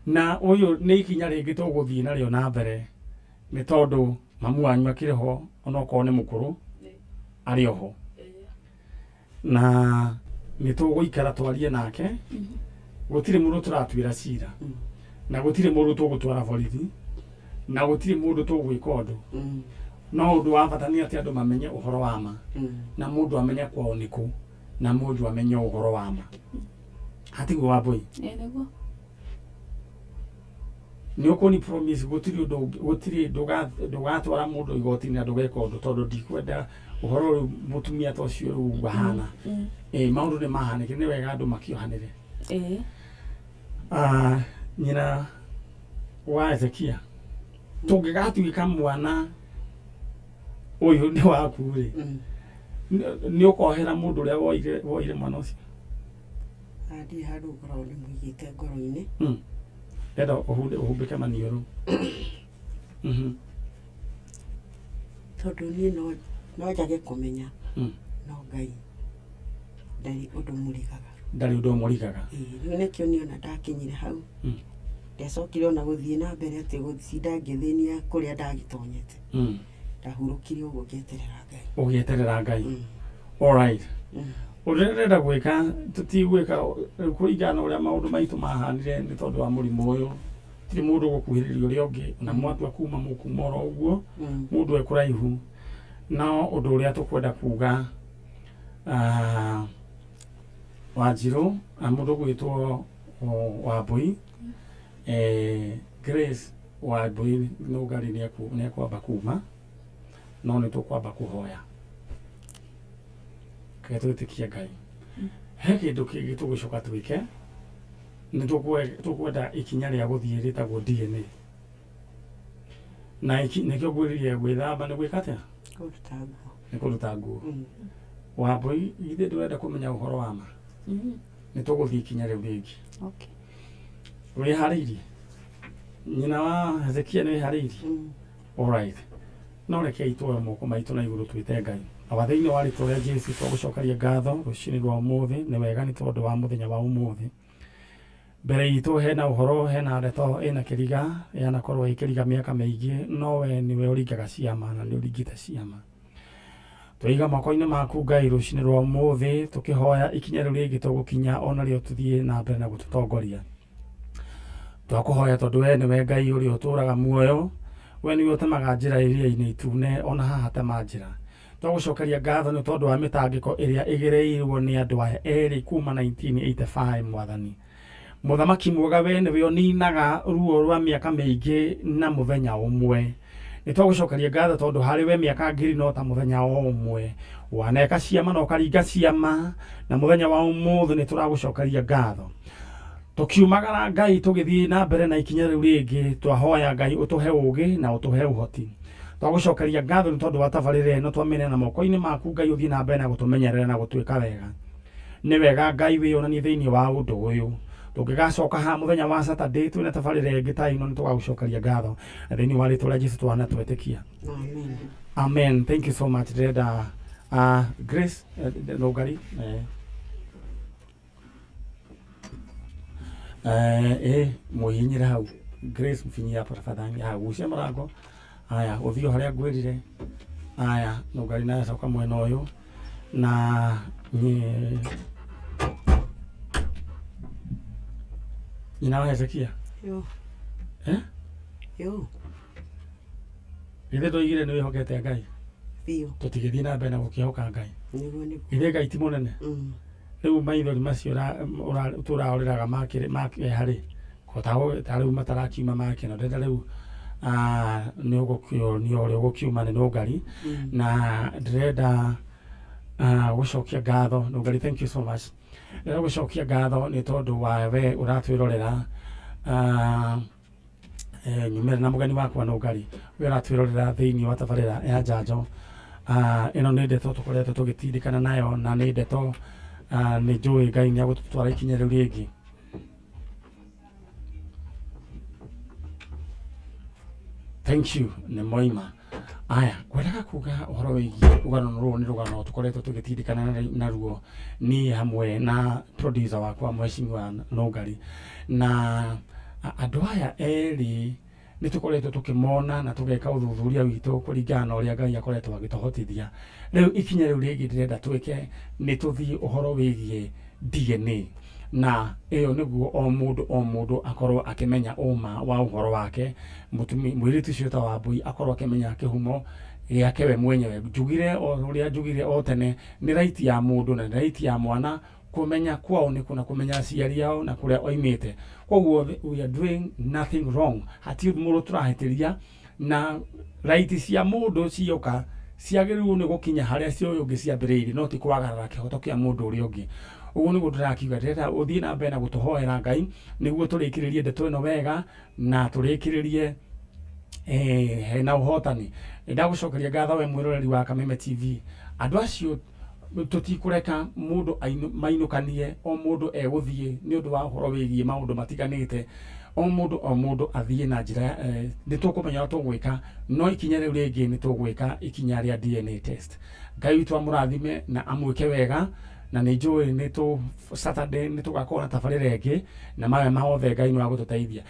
A: Na ũyũ nĩ ikinya rĩngĩ tũgũthiĩ narĩo na mbere, nĩ tondũ mamu wanyu akĩrĩ ho, onokorwo nĩ mũkũrũ, arĩ oho, na nĩ tũgũikara twarie nake. Gũtirĩ mũndũ tũratuĩra cira, na gũtirĩ mũndũ tũgũtwara borithi, na gũtirĩ mũndũ tũgwĩka ũndũ. No ũndũ wa bata nĩ atĩ andũ mamenye ũhoro wa ma, na mũndũ amenye kwao nĩkũ, na mũndũ amenye ũhoro wa ma. Hatiguo, Wambũi?
D: Ĩĩ, nĩguo.
A: Nĩ ũkũni promise gũtirĩ ũndũ gũtirĩ ndũgatwara mũndũ igoti-inĩ na ndũgeka ũndũ, tondũ ndikwenda ũhoro ũyũ mũtumia ta ũcio rĩu ahana. Ĩĩ, maũndũ nĩ mahanĩkire, nĩ wega andũ makĩohanĩre. Ah, nyina wa Ezekia, tũngĩgatuĩka mwana ũyũ nĩ waku rĩ, nĩ ũkohera mũndũ ũrĩa woire mwana ũcio?
C: Ndirĩ handũ ngoragwo ndĩmũigĩte ngoro-inĩ.
A: Ndenda ũhumbĩke maniũrũ.
C: Tondũ niĩ no njage kũmenya, no Ngai ndarĩ ũndũ mũrigaga.
A: Ndarĩ ũndũ ũmũrigaga.
C: Ĩĩ, rĩu nĩkĩo niĩ ona ndakinyire hau, ndiacokire ona gũthiĩ na mbere atĩ gũtinda ngĩthĩnia kũrĩa ndagĩtonyete. Ndahurũkire ũguo ngĩeterera Ngai.
A: Ũgĩeterera Ngai. Alright. Ũndũ ũrĩa ndĩrenda gwĩka, tũtigwĩka rĩu kũringana na ũrĩa maũndũ maitũ mahanire, nĩ tondũ wa mũrimũ ũyũ, tirĩ mũndũ ũgũkuhĩrĩria ũrĩa ũngĩ, na mwatua kuma mũkuma oro ũguo, mũndũ e kũraihu. No ũndũ ũrĩa tũkwenda kuga, Wanjirũ na mũndũ ũgwĩtwo Wambũi, Grace Wambũi Nũngari, nĩ ekwamba kuma, no nĩ tũkwamba kũhoya kage twĩtĩkie Ngai. He kĩndũ kĩngĩ tũgũcoka twĩke, nĩ tũkwenda ikinya rĩa gũthiĩ rĩtagwo DNA, na nĩkĩo ngwĩrire gwĩthamba nĩ gwĩka atĩa?
C: Kũruta nguo.
A: Nĩ kũruta nguo. Wambũi, githĩ ndũrenda kũmenya ũhoro wa ma? Nĩ tũgũthiĩ ikinya rĩu rĩngĩ.
D: Okay.
A: Wĩharĩirie? Nyina wa Hezekia, nĩ wĩharĩirie? Alright. No rekei tuoe moko maitũ na igũrũ, twĩte Ngai. Awa, thĩinĩ wa rĩtwa rĩa Jesu, twagũcokeria ngatho rũcinĩ rwa ũmũthĩ. Nĩ wega nĩ tondũ wa mũthenya wa ũmũthĩ. Mbere itũ hena ũhoro, hena ndeto ĩna kĩriga, yanakorwo ĩ kĩriga mĩaka mĩingĩ, no we nĩwe ũringaga ciama na nĩ ũringĩte ciama. Twaiga moko-inĩ maku, Ngai, rũcinĩ rwa ũmũthĩ, tũkĩhoya ikinya rĩu rĩngĩ tũgũkinya onarĩo tũthiĩ na mbere na gũtũtongoria. Twakũhoya tondũ we nĩwe Ngai ũrĩa ũtũraga muoyo, we nĩwe ũtemaga njĩra iria-inĩ itune, ona haha tema njĩra. Twagũcokeria ngatho nĩ tondũ wa mĩtangĩko ĩrĩa ĩgereirwo nĩ andũ aya erĩ kuma 1985. Mwathani Mũthamaki mwega, we nĩwe ũninaga ruo rwa mĩaka mĩingĩ na mũthenya ũmwe. Nĩ twagũcokeria ngatho tondũ harĩ we mĩaka 1000 no ta mũthenya o ũmwe. Waneka ciama na ũkaringa ciama, na mũthenya wa ũmũthĩ nĩ tũragũcokeria ngatho. Tũkiumagara, Ngai, tũgĩthiĩ na mbere na ikinya rĩu rĩngĩ, twahoya Ngai ũtũhe ũgĩ na ũtũhe ũhoti. Twagũcokeria ngatho nĩ tondũ wa tabarĩra ĩno, twamĩneana moko-inĩ maku, Ngai, ũthiĩ na mbere na gũtũmenyerera na gũtwĩka wega. Nĩ wega Ngai wĩyonanie thĩinĩ wa ũndũ ũyũ. Tũngĩgacoka haha mũthenya wa Saturday twĩna tabarĩra ĩngĩ ta ĩno, nĩ tũgagũcokeria ngatho thĩinĩ wa rĩtwa rĩa Jesu twana twetĩkia.
C: Amen.
A: Amen. Thank you so much. Ndĩrenda Grace Nũngari mũhihinyĩre hau. Grace mfinyia hapo tafadhali. Haya, gucia mũrango. Haya, ũthiĩ o harĩa ngwĩrire. Haya, Nũngari nawe coka mwena ũyũ na nyina wa Hezekia.
C: Yo.
A: Eh?
C: Yo.
A: Githĩ ndoigire nĩ wĩhokete Ngai?
C: Biũ.
A: Tũtigĩthiĩ na mbere na gũkĩhoka Ngai.
C: Nĩguo nĩguo.
A: Githĩ Ngai ti mũnene? Rĩu maithori macio tũrahũrĩraga makĩeha rĩ, ko ta rĩu matarakiuma makeno. Ndĩrenda rĩu nĩ ũgũkĩonio ũrĩa ũgũkiuma nĩ Nũngari. Na ndĩrenda gũcokia ngatho Nũngari, thank you so much. Ndĩrenda gũcokia ngatho nĩ tondũ wa we ũratwĩrorera. Nyumĩre na mũgeni wakwa Nũngari, we ũratwĩrorera thĩinĩ wa tabarĩra ya Njanjo. Ĩno nĩ ndeto tũkoretwo tũgĩtindĩkana nayo, na nĩ ndeto nĩ njũĩ Ngai nĩ agũtũtwara ikinya rĩu rĩngĩ. Thank you, nĩ moima. Aya, ngwendaga kuga ũhoro wĩgiĩ rũgano rũrũ nĩ rũgano tũkoretwo tũgĩtindĩkana naruo niĩ hamwe na producer wakwa mheshimiwa Nũngari, na andũ aya erĩ nĩ tũkoretwo tũkĩmona na tũgeka ũthuthuria witũ kũringana na ũrĩa Ngai akoretwo agĩtũhotithia. Rĩu ikinya rĩu rĩngĩ ndĩrenda twĩke nĩ tũthiĩ ũhoro wĩgiĩ DNA, na ĩyo nĩguo o mũndũ o mũndũ akorwo akĩmenya ũma wa ũhoro wake. Mũirĩtu ũcio ta Wambui akorwo akĩmenya kĩhumo gĩake we mwenyewe. Njugire o ũrĩa njugire o tene, nĩ right ya mũndũ na nĩ right ya mwana kũmenya kwao nĩ kũ na kũmenya aciari ao na kũrĩa oimĩte. Koguo we are doing nothing wrong, hatirĩ mũndũ tũrahĩtĩria, na right cia mũndũ cioka ciagĩrĩirwo nĩ gũkinya harĩa cia ũyũ ũngĩ ciambĩrĩirie, no ti kwagarara kĩhoto kĩa mũndũ ũrĩa ũngĩ. Ũguo nĩguo ndĩrakiuga. Ndĩrenda ũthiĩ na mbere na gũtũhoera Ngai nĩguo tũrĩkĩrĩrie ndeto ĩno wega na tũrĩkĩrĩrie hena ũhotani. Ndagũcokeria ngatho we mwĩroreri wa Kameme TV. Andũ acio tũtikũreka mũndũ mainũkanie, o mũndũ egũthiĩ nĩ ũndũ wa ũhoro wĩgiĩ maũndũ matiganĩte. O mũndũ o mũndũ athiĩ na njĩra, nĩ tũkũmenya ũrĩa tũgwĩka, no ikinya rĩu rĩngĩ nĩ tũgwĩka ikinya rĩa DNA test. Ngai witũ amũrathime na amwĩke wega, na nĩ njũĩ nĩ tũ Saturday nĩ tũgakorwo na tabarĩra ĩngĩ, na maya mothe Ngai nĩ wa gũtũteithia.